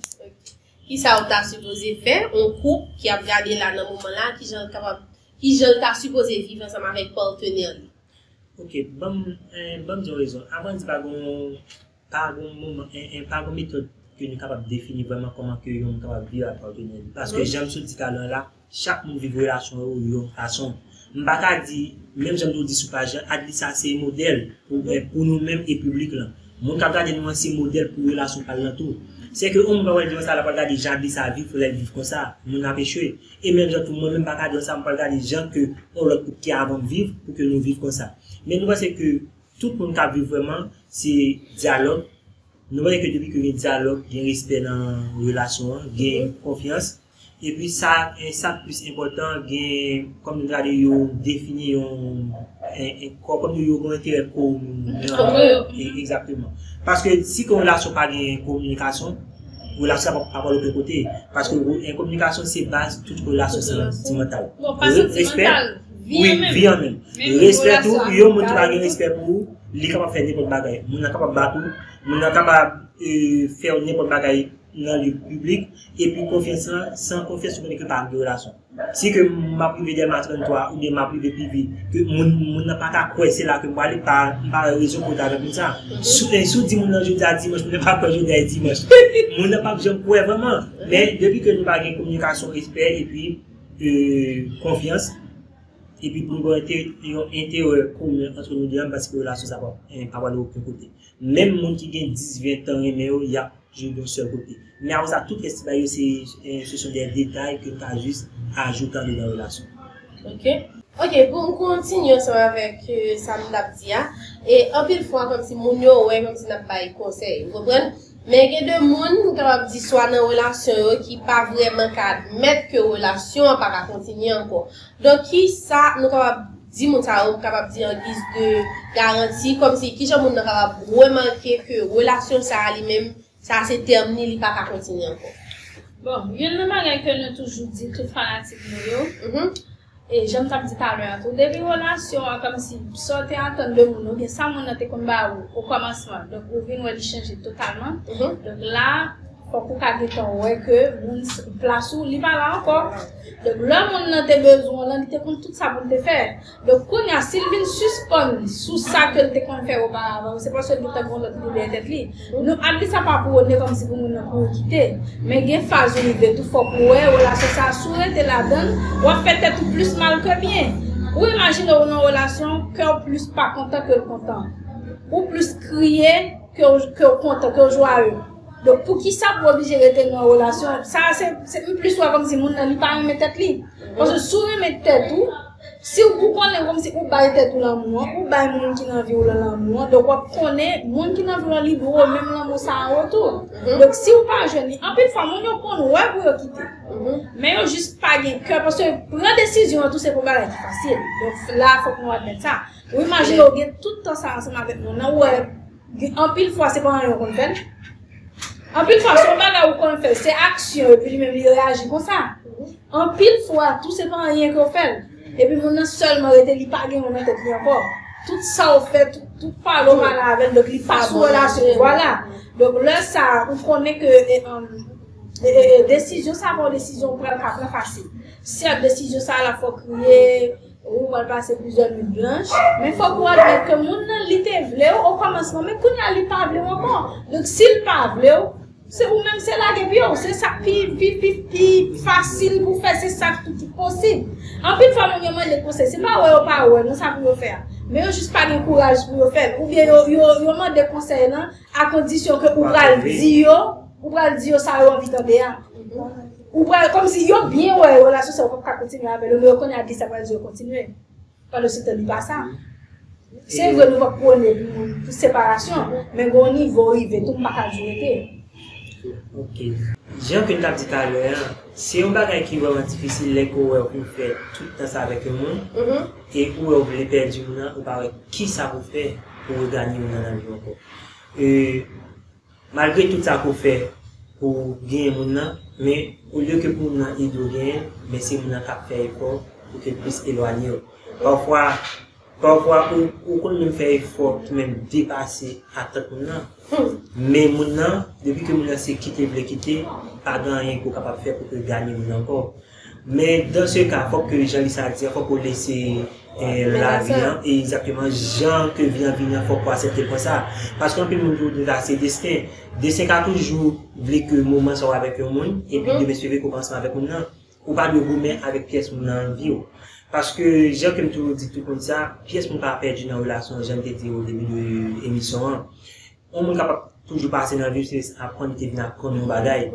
Kisa ou ta sipoze fè, yon koup ki ap gade la nan moman la, kijan l kapab, kijan l ta sipoze viv ansanm avèk patnè li? Ok, ban m, eh, ban m di yon rezon. Avan n di pa gon, pa gon moman, eh, eh, pa gon metòd ke nou kapab defini vrèman kòman ke yon moun kapab viv ak patnè li. Paske jan m sot di talè la, chak moun viv relasyon yo yon fason. M pa ka di, menm jan m toujou di sou paj la, Adlisa se modèl pou, eh, pou nou menm e piblik lan. Moun k ap gade nou an se modèl pou relasyon pa l lan tou. Sèke yon moun pa pral di konsa, l ap pral gade jan Adlisa viv, fò l viv konsa. Moun nan ap echwe. E menm jan tou, mwen menm m pa ka di konsa, m pral gade jan ke yon lòt koup ki avan m viv, pou ke nou viv konsa. Men nou panse ke tout moun k ap viv vrèman, se dyalòg. Nou panse ke depi ke gen dyalòg, gen respè nan relasyon an, gen konfyans. Epi sa, eh, sa k plis enpòtan, gen, kòm nou gade yo defini yon, en, en, kò-, kòm yo, yo gen enterè kominyal. E, egzakteman. Paske si ke yon relasyon pa gen kominikasyon, relasyon sa pa, pa pral okenn kote. Paske re-, en kominikasyon se baz tout relasyon santimantal. Bon, pa santimantal, vi an menm. Wi, vi an menm. Respè tou, yon moun ki pa gen respè pou ou, li kapab fè nenpòt bagay. Moun nan kapab bat ou, moun nan kapab, e, fè w nenpòt bagay nan lye piblik, epi konfyans lan, san konfyans, ou konnen ke pa gen relasyon. Si ke m ap rive dèyè m a trannntwa, oubyen m ap rive pi vit, ke moun, moun nan pa ka kwè se la ke m prale, pa, m pa wè rezon pou l ta fè moun sa. Si, e, si w di moun nan jodi a dimanch, moun nan pa kwè jodi a e dimanch. Moun nan p ap janm kwè vrèman. Men, depi ke nou pa gen kominikasyon, respè, epi, e, konfyans, epi pou nou gen yon enterè komen ant nou de, m panse ke relasyon sa pa, e, pa pral okenn kote. Menm moun ki gen dis, ven tan renmen yo, y ap jwe yon sèl kote. Men apre sa, tout rès ti bagay yo, se, e, ce sont des détails ke nou ka jis ajoute andedan relasyon. Ok. Ok, pou m kontinye ansanm avèk, e, sa m t ap di a, e anpil fwa, kòmsi moun yo wè, kòmsi n ap bay konsèy, ou konprann? Men gen de moun, m kapab di, swa nan relasyon yo, ki pa vrèman ka admèt ke relasyon an pa ka kontinye ankò. Donk, ki sa nou kapab di moun sa yo, kapab di an giz de garanti, kòmsi kijan moun nan kapab remake ke relasyon sa a li menm, sa se tèm li, li pa ka kontinye ankò? Bon, youn nan bagay ke nou toujou di tout fanatik nou yo, e jan m t ap di talè a tou, depi relasyon an, kòmsi sa w te atann de moun, oubyen sa moun nan te konn ba ou okòmansman, donk ou vin wè li chanje totalman. Donk la, fòk ou ka gentan wè ke moun s-, plas ou, li pa la ankò. Donk, lè moun nan te bezwen w lan, li te konn tout sa pou l te fè. Donk, kounye a, si l vin sispann sou sa ke l te konn fè oparavan, se paske l gentan gen yon lòt lide nan tèt li. Nou, at least sa pa pwone kòmsi pou moun nan kouri kite. Men gen faz ou rive tou, fòk ou wè, relasyon sa a, si w rete ladan l, w ap fè tèt ou plis mal ke byen. Ou imajine w nan relasyon, kè w plis pa kontan ke l kontan. Ou plis kriye ke w, ke w kontan, ke w jwaye. Donk, poukisa pou w oblije rete nan yon relasyon? Sa, se, se, m plis wè kòmsi moun nan, li pa renmen tèt li. Paske si w renmen tèt ou, si w, ou konnen kòmsi ou bay tèt ou lanmou an, ou bay moun ki nan vi w lan lanmou an, donk w ap konnen moun ki nan vi w lan, li dwe w menm lanmou sa an retou. Donk, si w pa jwenn li, anpil fwa, moun yo konn wè pou yo kite. Men yo jis pa gen kè, paske pran desizyon an tou, se pa yon bagay ki fasil. Donk, la, fòk nou admèt sa. Ou imajine w gen tout tan sa ansanm avèk moun nan, ou wè, gen anpil fwa se pa anyen ou konn fè l. Anpil fwa se yon bagay ou konn fè l, se aksyon epi li menm li reyaji konsa. Anpil fwa tou se pa anyen ke w fè l. Epi moun nan sèlman rete, li pa gen yon nan tèt li ankò. Tout sa w fè, tout, tout pale w pale avè l, donk li pa sou relasyon, vwala. Donk lè sa a, ou konnen ke, e, e, e, e, desizyon sa a pa yon desizyon ou pral ka pran fasil. Sèt, desizyon sa a la fè w kriye, ou pral pase plizyè nwit blanch. Men fòk ou admèt ke moun nan, li te vle w okòmansman, men kounye a li pa vle w ankò. Donk si l pa vle w, se ou menm se lage pye w. Se sa k pi, pi, pi, pi fasil pou fè, se sa k tou, tou posib. Anpil fwa moun yo mande konsèy, se pa wè yo pa wè non sa pou yo fè a. Men yo jis pa gen kouraj pou yo fè l. Oubyen yo, yo, yo mande konsèy lan a kondisyon ke ou pral di yo, ou pral di yo sa yo anvi tande a. Ou pral, kòmsi yo byen wè relasyon sa yo p ap ka kontinye avè l, men yo konnen a di sa pral di yo kontinye. Pandan se tan li pa sa. Se vre nou p ap pwone pou, pou separasyon, men gen yon nivo rive tou m pa ka di rete. Ok. Jan ke n t ap di talè a, se yon bagay ki vrèman difisil lè ke w wè ou fè tout tan sa avèk yon moun, e ou wè ou vle pèdi moun nan, ou pa wè kisa pou w fè pou w reganye moun nan nan vi w ankò. E, malgre tout sa ke w fè pou w genyen moun nan, men olye ke pou moun nan ede w genyen, men se moun nan k ap fè efò pou ke l plis elwanye w. Pafwa, pafwa ou, ou konn menm fè efò ki menm depase atant moun nan. Men moun nan, depi ke moun nan se kite l vle kite, pa gen anyen ke w kapab fè pou ke l gade moun nan ankò. Men dans ce cas, fòk ke jan Lisa di an, fòk ou lese, eh, lavi an, e egzakteman jan ke vi an vini an, fòk ou aksepte l konsa. Paske anpil moun toujou di sa se desten. Desten ka toujou vle ke moman sa w avèk yon moun, epi demen se vre ke w pa ansanm avèk moun nan. Ou pa dwe goumen avèk pyès moun nan vi w. Paske jan ke m toujou di tout moun sa, pyès moun pa pèdi nan relasyon, jan m te di o debi de emisyon an. Yon moun kapab toujou pase nan vi w, se aprann li te vin aprann yon bagay.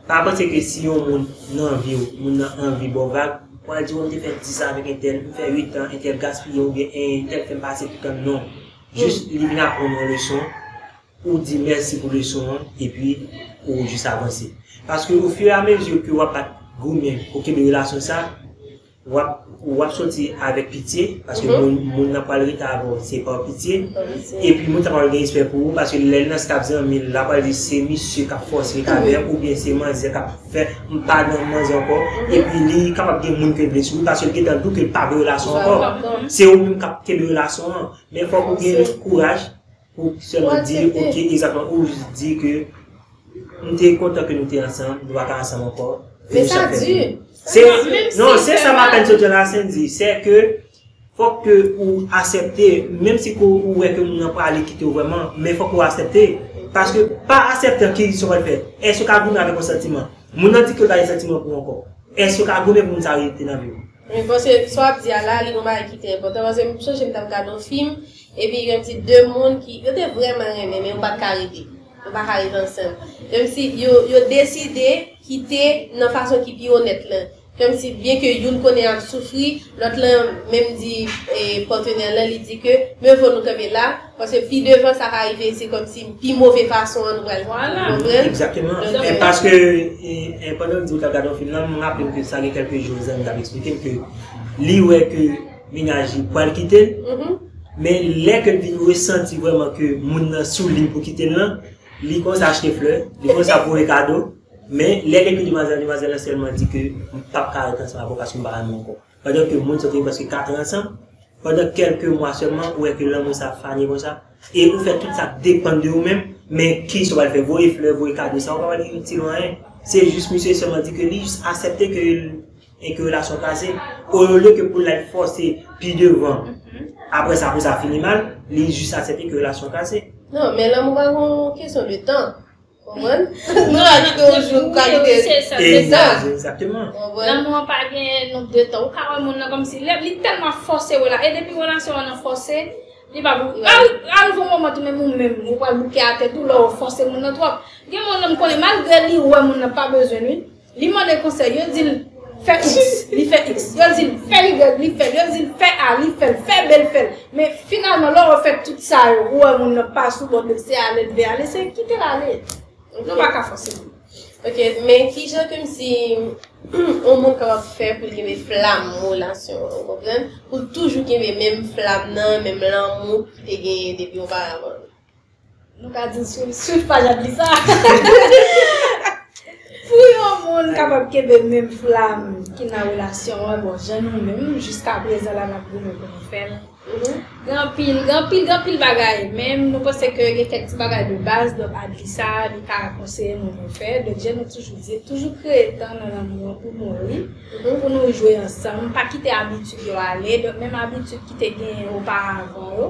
Pa panse ke si yon moun nan vi w, moun nan anvi ba w vag, w al di w m te fè dis an avèk entèl, m fè uit an, entèl gaspiye oubyen entèl fè m pase tout tan, non. Jis li vin aprann yon leson, ou di mèsi pou leson an, epi ou jis avanse. Paske ofiramezi ke w ap bat goumen pou kenbe relasyon sa, w ap, w ap soti avèk pitye, paske moun, moun nan pral rete avè w, se pa pitye. Epi moun sa pral gen respè pou ou, paske lè l nan stab zanmi l, l ap pral di se misye k ap fòse l avè m, oubyen se manzè k ap fè m pa nan manzè ankò. Epi li kapab gen moun ke l vle sou li, paske l gentan di w ke l pa vle relasyon ankò. Se ou menm k ap kenbe relasyon an. Men fòk ou gen kouraj pou sèlman di, ok, egzakteman, ou jis di ke m te kontan ke nou te ansanm, nou pa ka ansanm ankò. Men sa di. Se, non, se sa m apèn sot la, Sandy, se ke fòk ke ou aksepte, menm si ke ou wè ke moun nan prale kite w vrèman, men fòk ou aksepte. Paske pa akseptan ki sa w pral fè. Èske w ka goumen avèk yon santiman? Moun nan di ke l pa gen santiman pou ou ankò. Èske w ka goumen pou moun sa rete nan vi w? Wi, paske sa w ap di a la, li gon bagay ki trè enpòtan. Paske m sonje m t ap gade yon fim, epi gen ti de moun ki, yo te vrèman renmen, men yo pa t ka rete. Yo pa ka rete ansanm. Kòmsi yo, yo deside kite nan fason ki pi onèt lan. Kòmsi, byen ke youn konnen ap soufri, lòt lan menm di, e, patnè lan, li di ke, men fò nou kanpe la, paske pi devan sa ka rive, se kòmsi pi move fason an nou pral viv, ou konprann? Egzakteman. E paske, e, e, pandan m di w t ap gade yon fim nan, m raple m ke sa gen kèlke jou, zanmi m t ap eksplike m ke li wè ke mennaj li pral kite l, men lè ke l vin resanti vrèman ke moun nan sou liy pou kite l lan, li konsa achte flè, li konsa voye kado, men lè l ekri demwazèl, demwazèl lan sèlman di ke m p ap ka ret ansanm avè w paske m pa renmen w ankò. Pandan ke moun sa te gen prèske kat an ansanm, pandan kèlke mwa sèlman, ou wè ke lanmou sa fane konsa, e ou fè tout sa depann de ou menm, men kisa w pral fè, voye flè, voye kado, sa w pa pral itil ou anyen. Se jis misye sèlman di ke li jis aksepte ke, e ke relasyon kraze. Olye ke pou l al fòse pi devan, apre sa, pou sa fini mal, li jis aksepte ke relasyon kraze. Non, men lanmou pa yon kesyon de tan. Konprann? Nou la kite yon jou, nou ka kite. Wi, wi, se sa, se sa. Egzakteman. Konprann? Lanmou an pa gen nonb de tan. Ou ka wè moun nan kòmsi lè li tèlman fòse w la. E depi relasyon an nan fòse, li pa pou. Al, al yon moman tou menm ou menm, ou pral bouke atè tou lè w fòse moun nan twòp. Gen moun nan m konnen malgre li wè moun nan pa bezwen l wi. Li mande konsèy, yo di l fè X, li fè X. Yo di l fè Y, li fè l. Yo di l fè A, li fè l. Fè B, l fè l. Men finalman, lè w fè tout sa yo, ou wè moun nan pa sou bò, se ale l vle ale, se kite l ale. Nou pa ka fòse moun. Ok, men kijan kòmsi yon moun kapab fè pou l kenbe flam relasyon an, ou konprann? Pou l toujou kenbe menm flam nan, menm lanmou ki te genyen depi oparavan. Nou ka di swiv, swiv paj Adlisa. Pou yon moun kapab kenbe menm flam ki nan relasyon an, bon, jan nou menm, jiska prezan la, n ap goumen pou nou fè l. Gen anpil, gen anpil, gen anpil bagay, men nou panse ke gen kèk ti bagay de baz, donk Adlisa, li ka konseye nou pou fè. Donk, jan nou toujou di, toujou kreye tan nan lanmou an pou nou, wi. Pou nou jwe ansanm, pa kite abitid yo ale, donk menm abitid ki te genyen oparavan yo.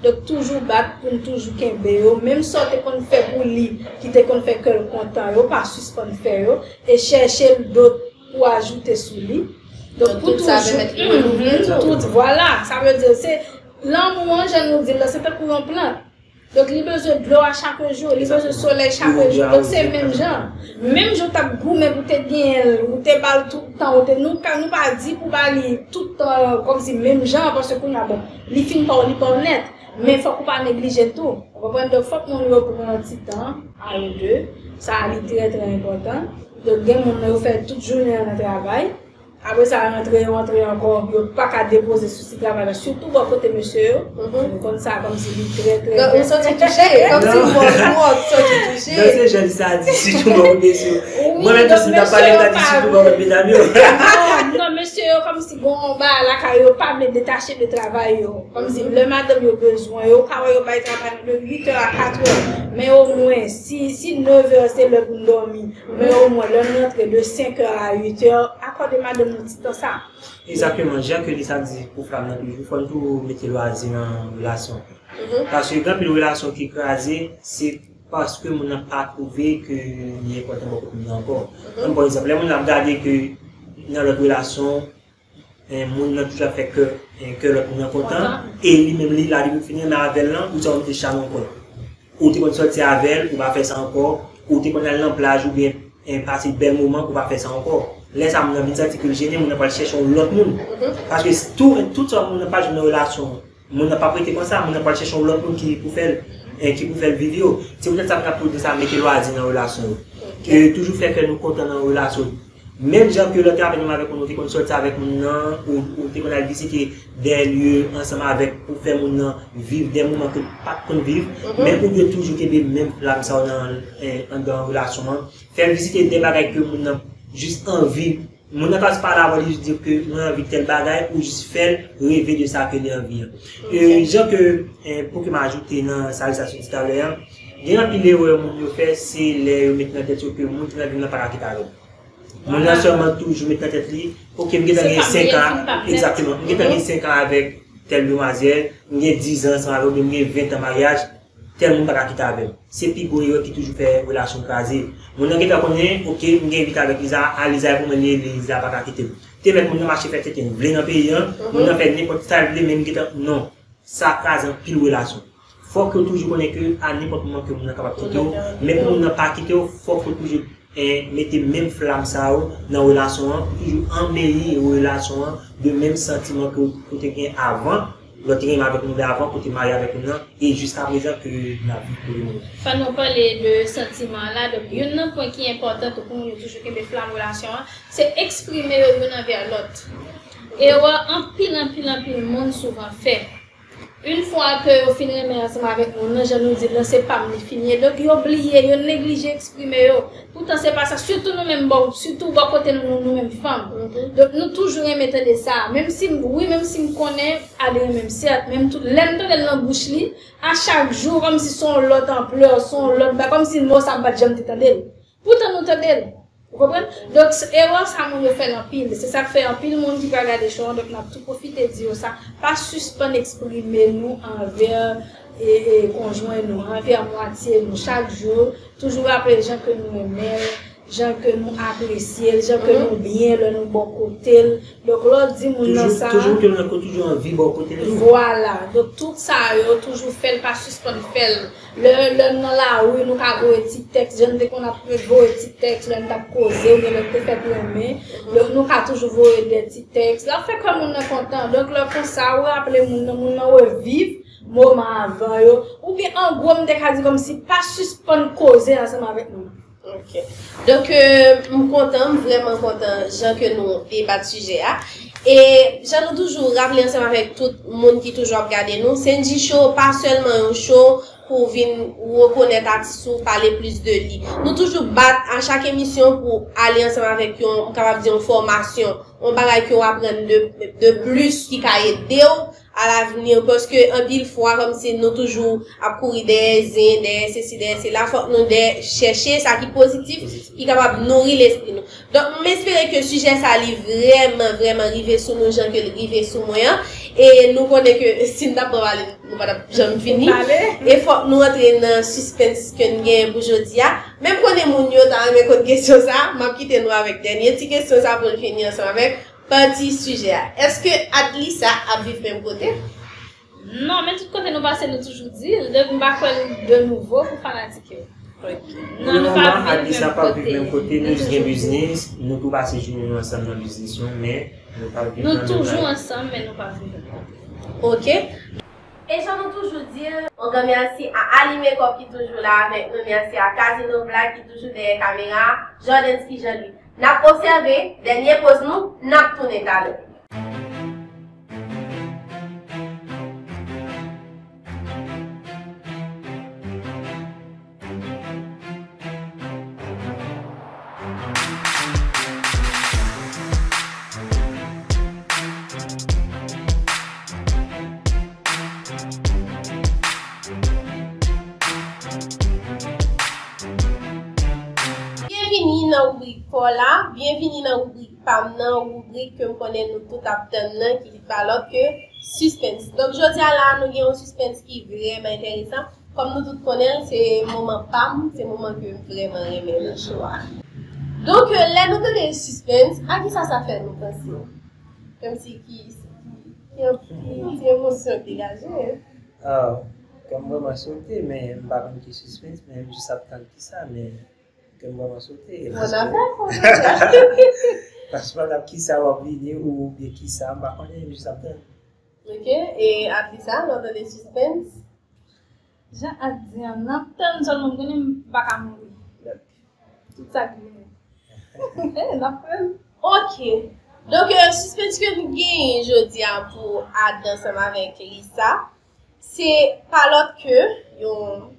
Donk, toujou bat pou n toujou kenbe yo. Menm sa w te konn fè pou li, ki te konn fè kè l kontan yo, pa sispann fè yo. E chèche l dòt pou ajoute sou li. Donk, pou toujou, tout, vwala. Sa vle di, se lanmou an, jan nou di l la, se tankou yon plant. Donk, li bezwen dlo a chak jou, li bezwen solèy chak jou. Donk, se menm jan. Menm jan w t ap goumen pou te genyen l, ou te ba l tout tan, ou te, nou ka, nou pa di pou ba li tout tan, kòmsi menm jan, paske kounye a, bon, li fin pa w, li pa w nèt. Men fòk ou pa neglije l tou. Ou konprann? Donk, fòk moun yo pran ti tan a yo de. Sa a, li trè, trè enpòtan. Donk, gen moun yo fè tout jounen an nan travay. Apre sa, rantre yo antre ankò, yo pa ka depoze sousi travay la, sitou bò kote mesye yo. Yo konn sa kòmsi li trè, trè, trè. Ou santi touche, kòmsi bò, ou santi touche. Non, se jan li sa di, sitou bò kote mesye yo. Mwen menm tou, si m ta pale, m ta di sitou bò kote medam yo. Non, non, mesye yo kòmsi gon bagay lakay yo, pa vle detache de travay yo. Kòmsi lè madanm yo bezwen yo, ou ka wè yo bay travay de uit è a kat è. Men omwen, si, si nèf è se lè pou n dòmi, men omwen, lè n rantre de senk è a uit è, akòde madanm nou ti tan sa. Egzakteman, jan ke li sa di pou flam nan toujou, fò n tou mete lwazi nan relasyon. Paske gen anpil relasyon ki kraze, se paske moun nan pa twouve ke li enpòtan bò kote moun nan ankò. Ann pran egzanp, lè moun nan ap gade ke nan lòt relasyon, e, moun nan toujou ap fè kè, e, kè lòt moun nan kontan, e li menm li la, li vin fini renmen avè l lan, ou sa w mete chalon ankò. Ou te konn sòti avè l, ou pa fè sa ankò. Ou te konn al nan plaj oubyen, e, pase bèl moman, ou pa fè sa ankò. Lè sa a, moun nan vin santi ke l jennen, moun nan pral chèche yon lòt moun. Paske s-, tou, tout sa moun nan pa jwenn nan relasyon an, moun nan p ap rete konsa, moun nan pral chèche yon lòt moun ki pou fè l, e, ki pou fè l viv yo. Se poutèt sa m t ap toujou di sa, mete lwazi nan relasyon yo. E toujou fè kè nou kontan nan relasyon. Menm jan ke lè w te ap menm avèk moun, ou te konn sòti avèk moun nan, ou, ou te konn al vizite de lye ansanm avèk pou fè moun nan viv de moman ke l pa t konn viv, men ou dwe toujou kenbe menm flam sa yo nan, eh, anndan relasyon an. Fè l vizite de bagay ke moun nan jis anvi. Moun nan ka jis pale avè w, li jis di ke mwen anvi tèl bagay, ou jis fè l reve de sa ke li anvi an. E, jan ke, eh, pou ke m ajoute nan sa Lisa sot di talè an, gen anpil erè moun yo fè, se lè yo met nan tèt yo ke moun ki nan vi m nan pa ka kite avè m. Moun nan sèlman toujou met nan tèt li, ok, m gentan gen senk an, egzakteman, m gentan gen senk an avèk tèl demwazèl, m gen diz an ansanm avè l, oubyen m gen ven tan maryaj, tèl moun pa ka kite avè m. Se pi gwo erè ki toujou fè relasyon kraze. Moun nan gentan konnen, ok, m gen vit avèk Liza, a Liza e pou mwen li, Liza pa ka kite m. Te mèt moun nan mache fè tenten l vle nan peyi an, moun nan fè nenpòt sa l vle, men m gentan, non. Sa kraze anpil relasyon. Fòk yo toujou konnen ke a nenpòt moman ke moun nan kapab kite w, men pou moun nan pa kite w, fòk yo toujou, eh, mete menm flam sa yo nan relasyon an, pou toujou anbeyi relasyon an de menm santiman ke w, ke w te gen avan, lè w te gen avèk moun nan avan, ke w te marye avèk moun nan, e jiska prezan ke n ap viv pou le moman. Fò nou pale de santiman an la, donk youn nan pwen ki enpòtan tou pou moun yo toujou kenbe flam relasyon an, se eksprime yo youn anvè lòt. Erè anpil, anpil, anpil moun souvan fè. Yon fwa ke yo fin renmen ansanm avèk moun nan, jan nou di l lan, se pa m li fin ye. Donk, yo bliye, yo neglije eksprime yo. Poutan, se pa sa. Sitou nou menm bò, sitou bò kote nou, nou, nou menm fanm. Donk, nou toujou renmen tande sa. Menm si m, wi, menm si m konnen Adrien renmen m, sèt, men m tou, lè m tande l nan bouch li, a chak jou, kòmsi se yon lòt anplè, se yon lòt bagay, kòmsi mo sa a m pa t janm te tande l. Poutan nou tande l. Ou konprann? Donk, s-, erè sa moun yo fè l anpil. Se sa k fè anpil moun ki pral gade show an, donk n ap tou pwofite di yo sa. Pa sispann eksprime nou anvè, e, e, konjwen nou, anvè mwatye nou chak jou. Toujou raple jan ke nou renmen l, jan ke nou apresye l, jan ke nou byen lè nou bò kote l. Donk, lè w di moun nan sa. Toujou, toujou ke l nan ko-, toujou anvi bò kote l tou. Vwala. Donk, tout sa yo, toujou fè l, pa sispann fè l. Lè, lè n nan lari, nou ka voye ti tèks, jan n te konn ap voye ti tèks, lè n t ap koze, oubyen lè n te fèk renmen. Donk, nou ka toujou voye de ti tèks. L ap fè kè moun nan kontan. Donk, lè konsa, ou raple moun nan, moun nan reviv moman avan yo. Oubyen, an gwo, m te ka di kòmsi pa sispann koze ansanm avèk moun. Ok. Donk, euh, m kontan, m vrèman kontan jan ke nou debat sijè a. E jan nou toujou raple ansanm avèk tout moun ki toujou ap gade nou, Senji Show pa sèlman yon show pou vin rekonèt atis ou, pale plis de li. Nou toujou bat a chak emisyon pou ale ansanm avèk yon, m kapab di yon fòmasyon, yon bagay ke w aprann de, de plis ki ka ede w alavni, paske anpil fwa, kòmsi nou toujou ap kouri dèyè zen, dèyè sesi, dèyè sela, fòk nou dèyè chèche sa ki pozitif, ki kapab nouri lespri nou. Donk, m espere ke sijè sa li vrèman, vrèman rive sou nou jan ke l rive sou mwen an. E nou konnen ke si n t ap pran pale, nou pa t ap janm fini. E fòk nou antre nan sispens ke n genyen pou jodi a. Men m konnen moun yo ta renmen konn kesyon sa, m ap kite nou avèk dènye ti kesyon sa pou n fini ansanm avèk pati sijè a. Èske Adlisa ap viv menm kote? Non, men tout kote nou pase, nou toujou di l. Donk, m pa kwè l de nouvo pou fanatik yo. Ok. Non, nou pa viv menm kote. Pou le moman, Adlisa pa viv menm kote. Nou jis gen biznis, nou tou pase jounen nou ansanm nan biznis nou, men nou pa viv nan menm kay. Nou toujou ansanm, men nou pa viv menm kote. Ok. E jan nou toujou di l, yon gran mèsi a Ali Makeup ki toujou la avèk nou, mèsi a Casino Black ki toujou dèyè kamera a, Jordansky Jean Louis. N ap obsève dènye poz nou, n ap tounen talè. Byenvini nan ribrik pa w la, byenvini nan ribrik pa m nan, ribrik ke m konnen nou tout ap tann nan, ki pa lòt ke sispens. Donk, jodi a la, nou gen yon sispens ki vrèman enteresan. Kòm nou tout konnen l, se moman pa m, se moman ke m vrèman renmen nan show a. Donk, euh, lè nou tande sispens, a kisa sa fè nou panse? Kòmsi ki, ki, ki, ki emosyon k degaje? Ah, kè m vrèman sote, men m pa konn ki sispens, men m jis ap tann kisa, men kè m vrèman sote. Bon afè, bon afè. Paske m pa konn kisa w ap vini oubyen kisa, m pa konnen, m jis ap tann. Ok, e Adlisa, lè w tande sispens? Jan Ad di an, n ap tann sèlman, m konnen m pa ka mouri. Tout sa k vini. N ap pran. Ok. Donk, euh, sispens ke nou genyen jodi a pou Ada ansanm avèk Lisa, se pa lòt ke yon...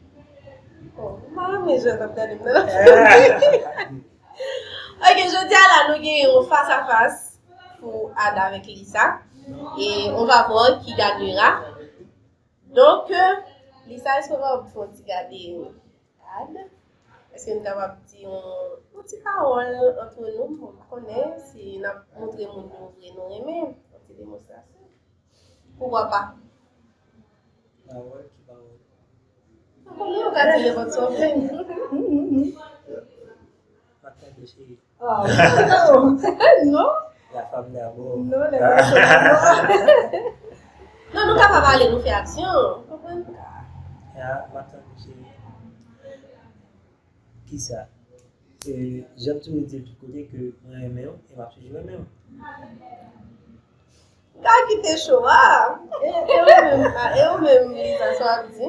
Oh, m pa renmen jan n ap gade m nan. Ok, jodi a la, nou gen yon fas a fas pou Ada avèk Lisa. E on va voir qui gagnera. Donk, euh, Lisa, èske w kapab fè yon ti gade Ada? Èske n kapab di yon, yon ti pawòl antre nou? Bon, m pa konnen si n ap montre moun nou vre nou renmen. Yon ti demonstrasyon. Poukwa pa? Pawòl, ki pawòl? Ou konnen ou ka di nenpòt sa w vle. M ap tande, cheri. Ah, non. La femme d'amour. Non, les garçons d'amour. Non, nou ka pa pale, nou fè aksyon. Konprann? Ya, m ap tande, cheri. Kisa? E, jan m toujou di l tout kote ke mwen renmen w e m ap toujou renmen w. Ou ka kite cho a. E, e ou menm, a, e ou menm, Lisa, sa w ap di?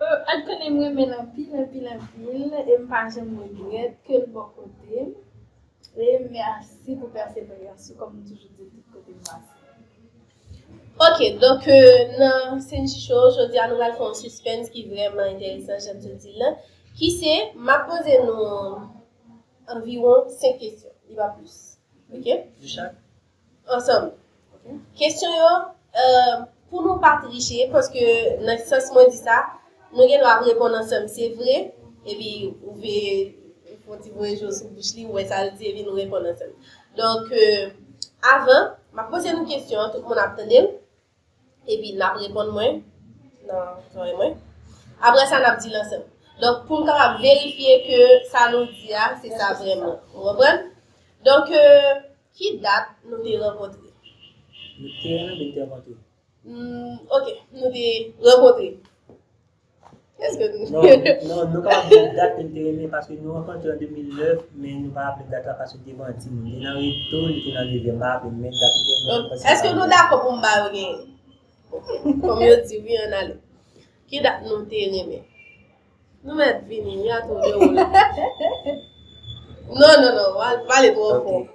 Euh, Ad konnen m renmen l anpil, anpil, anpil, e m pa janm regrèt ke l bò kote m. E mèsi pou pèseverans ou, kòm m toujou di l tout kote m pase. Ok, donk, euh, nan Senji Show, jodi a nou pral fè yon sispens ki vrèman enteresan, jan m te di l lan, ki se, m ap poze nou anviwon senk kesyon, li pa plis. Ok? Ansanm. Kesyon yo, euh, pou nou pa triche, paske nan sans mwen di sa, nou gen dwa ap reponn ansanm, se vre, epi ou vle fè yon ti voye je w sou bouch li, ou wè sa l di, epi nou reponn ansanm. Donk, euh, avan, m ap poze nou kesyon an, tout moun ap tande l, epi n ap reponn mwen nan zòrèy mwen. Apre sa, n ap di l ansanm. Donk, pou m kapab verifye ke sa nou di a, se sa vrèman. Ou konprann? Donk, euh, ki dat nou te rankontre? Nou te renmen, men nou te rankontre. Hmm, ok, nou te rankontre. Èske nou... Non, non, nou kapab di dat ke nou te renmen, paske nou rankontre an de mil nèf, men nou pa raple dat la paske nou te pran timoun. Li te nan reto, li te nan nevyèm, m pa raple, men dat nou te renmen. Donk, èske nou dakò pou m ba yo genyen? Kòm yo di wi, ann ale. Ki dat nou te renmen? Nou mèt vini, wi, a tou de ou la. Non, non, non, w al pale twò fò. Ok.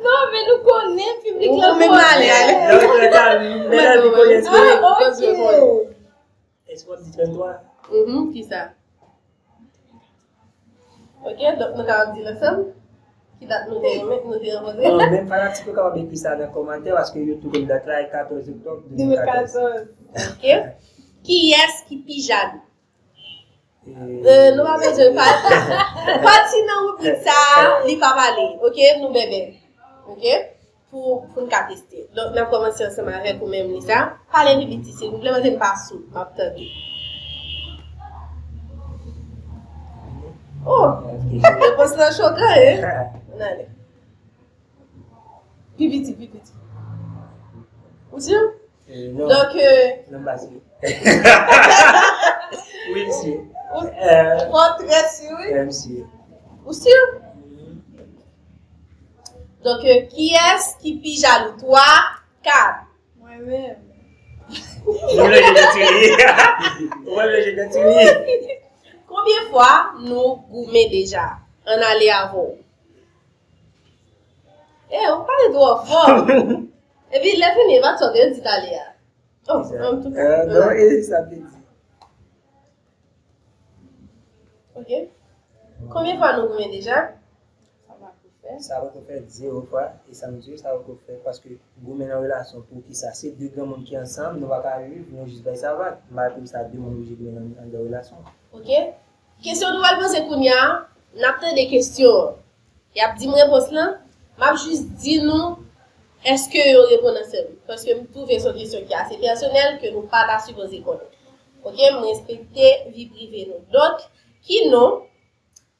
Non, men nou konnen piblik la konnen. Ou menm ale, ale. Non, men sa, men la, li konnen. Ah, ok. Èske w ap di trannntwa? Mhm, kisa? Ok, donk nou kapab di l ansanm? Ki dat nou te renmen, nou te rankontre? Bon, menm fanatik yo kapab ekri sa nan kòmantè, paske yo tou konn dat la, e katòz oktòb de mil katòz. De mil katòz. Ok. Kiyès ki pi jalou? Euh, nou pa bezwen pa, pati nan ribrik sa a, li pa pale. Ok, nou bèbè. Ok? Pou, pou n ka teste. Donk, n ap kòmanse ansanm avèk ou menm, Lisa. Pale pi piti, silvouplè, paske m pa sou. M ap tande. Oh! Repons lan chokan, hein? Ann ale. Pi piti, pi piti. Ou si? Euh, non. Donk, euh, non, m pa si. Wi, m si. Ou, euh, fò trè si, wi. Euh, m si. Ou si? Mhm. Donk, euh, kiyès ki pi jalou? Twa, kat. Mwen menm. Ou vle jwe dantili? Ou vle jwe dantili? Konbyen fwa nou goumen deja? Ann ale avè w. Eh, ou pale twò fò. Epi lè fini, e pa t sa w te di talè a. Oh, antouka. Euh, non, e sa m te di. Ok. Konbyen fwa nou goumen deja? Sa poko fèt. Sa poko fèt, zewo fwa. E sa m di w, sa poko fèt. Paske goumen nan relasyon, poukisa? Se de granmoun ki ansanm, nou pa ka viv, nou jis bay sa vag. M pa twouve sa de moun oblije goumen nan, anndan relasyon. Ok. Kesyon nou pral poze kounye a, n ap tande kesyon an. Y ap di m repons lan, m ap jis di nou èske yo reponn ansanm. Paske m twouve se yon kesyon ki ase pèsonèl, ke nou pa ta sipoze konnen. Ok, m respekte vi prive nou. Donk, ki non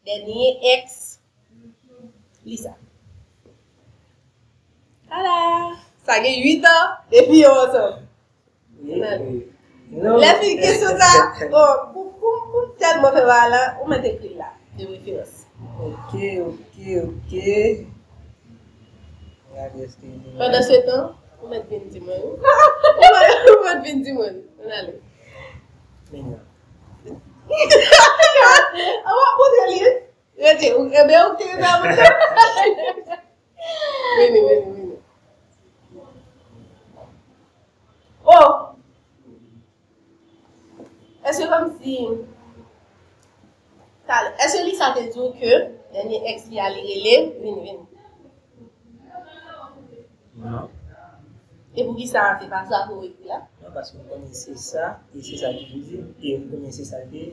dènye èks Lisa? Ala! Sa gen uit an depi yo ansanm. Wi, wi. Non. Lè fin kesyon sa, bon, pou, pou, pou m tèlman fè bagay la, ou mèt ekri l la, de preferans. Ok, ok, ok. Gade èske li... Pandan se tan, ou mèt vin di mwen, wi. Ou mèt, ou mèt vin di mwen. Ann ale. Men non. An w ap montre li. Rete, ou, ebyen, ou te nan Vini, vini, vini. Oh! Èske kòmsi talè, èske Lisa te di w ke dènye ex li a li rele? Vini, vini. Non. E poukisa se pa sa ke w ekri la? Non, paske m konnen se sa, e se sa ki vle di, e m konnen se sa l te ye.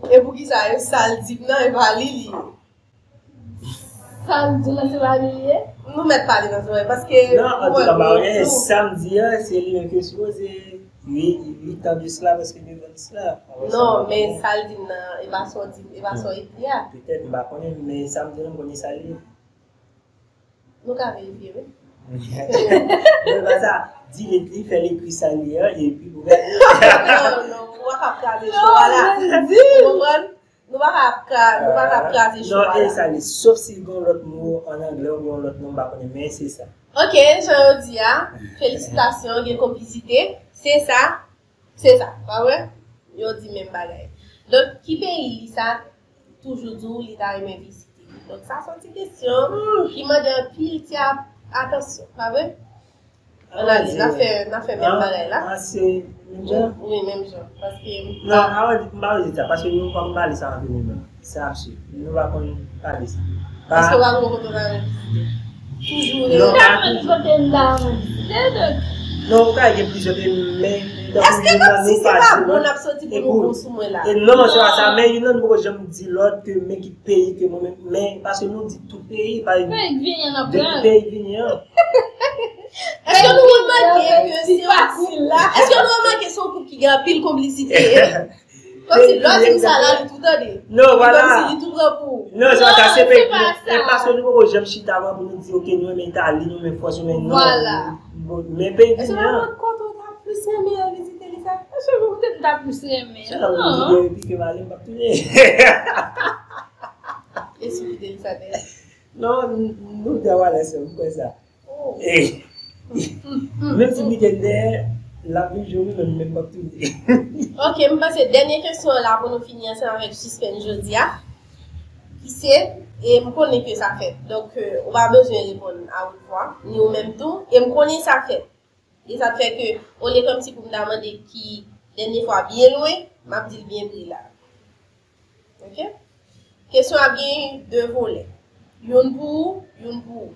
E poukisa e sa l di m nan, e pa li li ye? Sa l di w la, se pa li li ye? Nou mèt pale nan zòrèy, paske Non, an tou ka, m pa konnen, sa m di a, se li menm ke sipoze uit, uit an de sila, prèske nèf an de sila. Non, men sa l di m nan, e pa sa w di, e pa sa w ekri a. Petèt, m pa konnen, men sa m di a, m konnen sa l ye. Nou ka verifye, wi. Men pa sa, di li, li fè l ekri sa l ye a, epi pou gade. Non, non, ou pa ka kraze cho a la. Ou konprann? Nou pa ka kraze, nou pa ka kraze cho a la. Non, e sa li, sof si l gen yon lòt mo an anglè oubyen yon lòt non, m pa konnen, men se sa. Ok, jan yo di a, felisitasyon, gen konplisite. Se sa, se sa, pa vre? Yo di menm bagay. Donk, ki peyi Lisa toujou di w li ta renmen vizite? Donk, sa se yon ti kesyon ki mande anpil ti ap- atansyon, pa vre? Ann ale, n ap fè, n ap fè menm bagay la. Ah, se menm jan? Wi, menm jan. Paske. Non, avan di, m pa vle di sa, paske nou pa konn pale sa antre nou menm. Se absid. Nou pa konn pale sa. Paske w pa konn kote w ta renmen vizite. Toujou Non, rele. pa toujou. Kote m ta renmen vizite, donk. Non, ou ka gen plizyè peyi, men. Èske kòmsi se pa bon n ap soti pou nou bon sou mwen la? E non, se pa sa, men youn nan nou poko janm di lòt ke men ki peyi ke mwen menm, men paske nou di tout peyi, pa Peyi k vini an ap de pran. Peyi k vini an. Èske nou remake ke se yon koup? Èske nou remake se yon koup ki gen anpil konplisite? Kòmsi lè w di m sa la, li tou tande. Non, vwala. Kòmsi li tou pran pou. Non, se pa sa, se peyi. Se pa sa. E paske nou poko janm chita avan pou nou di, ok, nou renmen Itali, nou renmen Frans, nou renmen non. Vwala. Bon, men peyi k Èske vini pa an. lòt kote w ta plis renmen al vizite, Lisa? Èske ou te ta plis renmen? Se la pou Non. di yo epi ke m ale, m p ap tounen. E si w kite Lisa dèyè? Non, nou dwa wale ansanm, m kwè sa. Oh. Eh. Menm si m kite l dèyè, l ap vin jwe, men m p ap tounen. Ok, m panse dènye kesyon an la pou nou fini ansanm avèk sispens jodi a. Ki se, e m konnen ke sa fèt. Donk, euh, ou pa bezwen reponn a wot vwa, ni ou menm tou. E m konnen sa fèt. E sa fè ke, olye kòmsi pou m ta mande ki dènye fwa byen lwen, m ap di l byen pre la. Ok? Kesyon ap gen de volè. Youn pou ou, youn pou ou.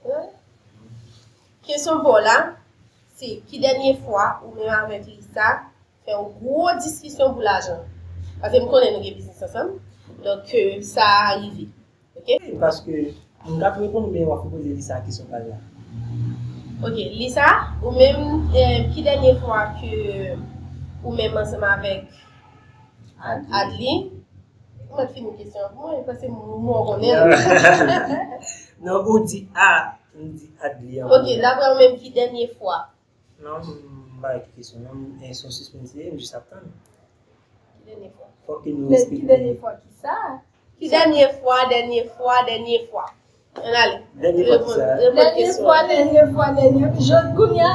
Hein? Kesyon pa w la, se ki dènye fwa ou menm avèk Lisa fè yon gwo diskisyon pou lajan? Paske m konnen nou gen biznis ansanm. Donk, ke sa rive. Ok? Paske m ka tou reponn, men w ap poze Lisa kesyon pa l la. Ok, Lisa, ou menm, eh, ki dènye fwa ke ou menm ansanm avèk Adli? Ou mèt fini kesyon an pou mwen, paske m, m, m konnen. Non, ou di a, m di Adli an. Ok, daprè ou menm, ki dènye fwa? Non, m pa wè ki kesyon, non, m, eh, se yon sispens li ye, m jis ap tann. Ki dènye fwa? Fòk ke nou Men ki dènye respekte. Fwa ki sa? Ki dènye fwa, dènye fwa, dènye fwa? Ann ale. Dènye fwa ki Reponn, sa? reponn Dènye kesyon fwa, an. Dènye fwa, dènye fwa, jodi kounye a.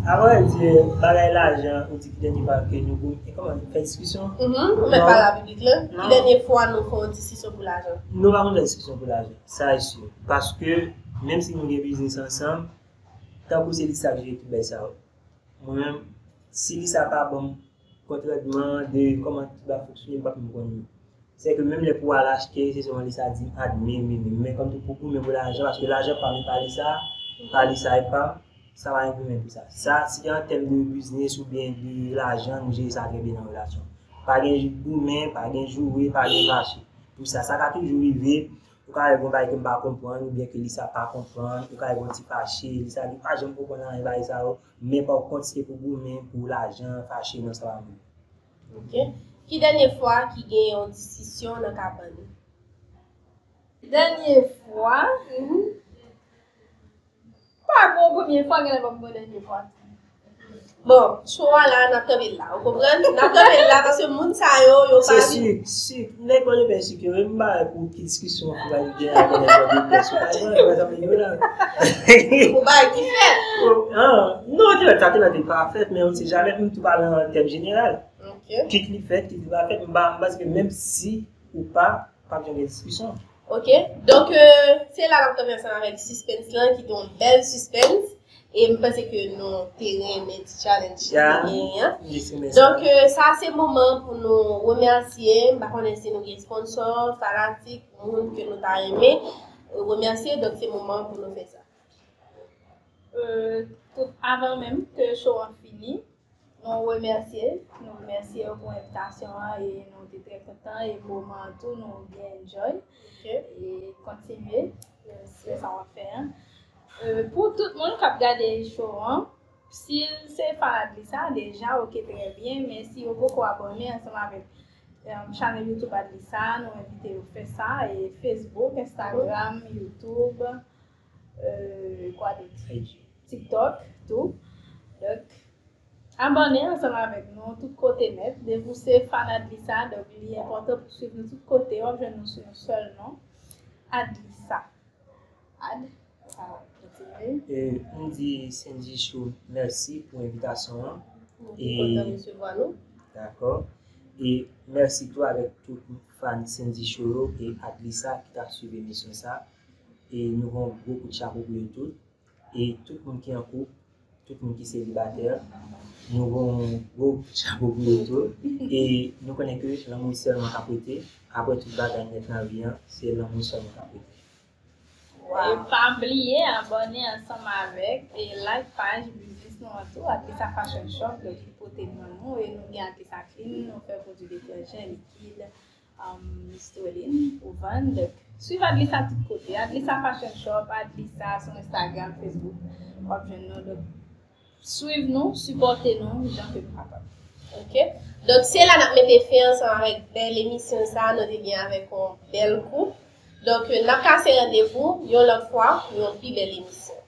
Avan di bagay lajan, ou di ki dènye fwa ke nou goumen, e kòman, fè diskisyon? Mhm, ou mèt pale a piblik la. Ki Non. Dènye fwa nou fè yon diskisyon pou lajan? Nou pa konn fè diskisyon pou lajan. Sa e si. Paske, menm si nou gen biznis ansanm, tankou se Lisa ki jere tout bagay sa yo. Mwen menm, si Lisa pa ban m kont randman de kòman tout bagay fonksyone, m p ap menm konnen. Se ke menm lè pou al achte, se sèlman Lisa di m, Adli, men, men, men kòm tou pou goumen pou lajan, paske lajan pa m, e pa Lisa, pa Lisa, e pa m, sa pa gen goumen pou sa. Sa, si an tèm de biznis oubyen de lajan, nou jere sa trè byen nan relasyon. Pa gen goumen, pa gen joure, pa gen fache. Pou sa, sa ka toujou rive, ou ka wè gon bagay ke m pa konprann, oubyen ke Lisa pa konprann, ou ka wè gon ti fache, Lisa di, pa janm konprann anyen bagay sa yo, men pa kont se pou goumen, pou lajan, fache, non, sa pa bon. Ok. Ki dènye fwa ki gen yon diskisyon nan kabann? Dènye fwa? Pa gon premye fwa, genlè pa gon dènye fwa. Bon, show a la, n ap kanpe l la. Ou konprann? N ap kanpe l la paske moun sa yo, yo pa Se sik, sik. Nèg manje pen sik yo, e m pa wè pou ki diskisyon pou al gen avè nèg manje pen sik. Pa gen, wè sa m di la. Pou bagay ki fèt. Ah, non, te fèt, sa te nan te pa fèt, men on sait jamais, m tou pale an tèm jeneral. Ok. Kit li fèt, kit li pa fèt, m pa, m panse ke menm si ou pa, p ap janm gen diskisyon. Ok. Donk, euh, se la n ap kanpe ansanm avèk sispens lan, ki te yon bèl sispens. E m panse ke nou te renmen ti challenge ki te genyen an. Donk, euh, sa se moman pou nou remèsye. M pa konnen si nou gen sponsor, fanatik, moun ke nou ta renmen, euh, remèsye. Donk, se moman pou nou fè sa. Euh, tout avan menm ke show an fini, nou remèsye, nou remèsye yo pou envitasyon an e nou te trè kontan e moman an tou nou byen enjoy. E kontinye fè sa w ap fè an. Euh, pou tout moun k ap gade show an, si se fan Adlisa deja, ok, trè byen, men si yo poko abòne ansanm avèk um, chanèl YouTube Adlisa, nou envite yo fè sa, e Facebook, Instagram, YouTube, euh, kwa dot? TikTok, tou. Donk, abòne ansanm avèk nou tout kote nèt. Depi w se fan Adlisa, donk li enpòtan pou swiv nou tout kote. W ap jwenn nou sou yon sèl non, Adlisa. Ad, sa w ap kontinye. E m di Sendy Show mèsi pou envitasyon an. Nou te kontan resevwa nou. Dakò. E mèsi tou avèk tout fan Sendy Show yo e Adlisa ki t ap swiv emisyon sa. E nou gen yon gwo kout chapo pou yo tout. E tout moun ki an koup, tout moun ki selibatè, nou gen yon gwo kout chapo pou yo tou. E nou konnen ke lanmou sèlman k ap rete. Apre tout bagay nèt nan vi an, se lanmou sèlman k ap rete. E pa bliye abòne ansanm avèk e like paj biznis nou an tou, Adlisa Fashion Shop, donk li pote non nou e nou gen Adlisa Clean, nou fè pwodui detèjan, likid, um, Listerine pou vann. Donk, swiv Adlisa tout kote. Adlisa Fashion Shop, Adlisa sou Instagram, Facebook, w ap jwenn nou. Donk, swiv nou, sipòte nou jan ke nou kapab. Ok. Donk, se la n ap mete fen ansanm avèk bèl emisyon sa a nou te gen avèk yon bèl koup. Donk, n ap kase randevou yon lòt fwa pou yon pi bèl emisyon.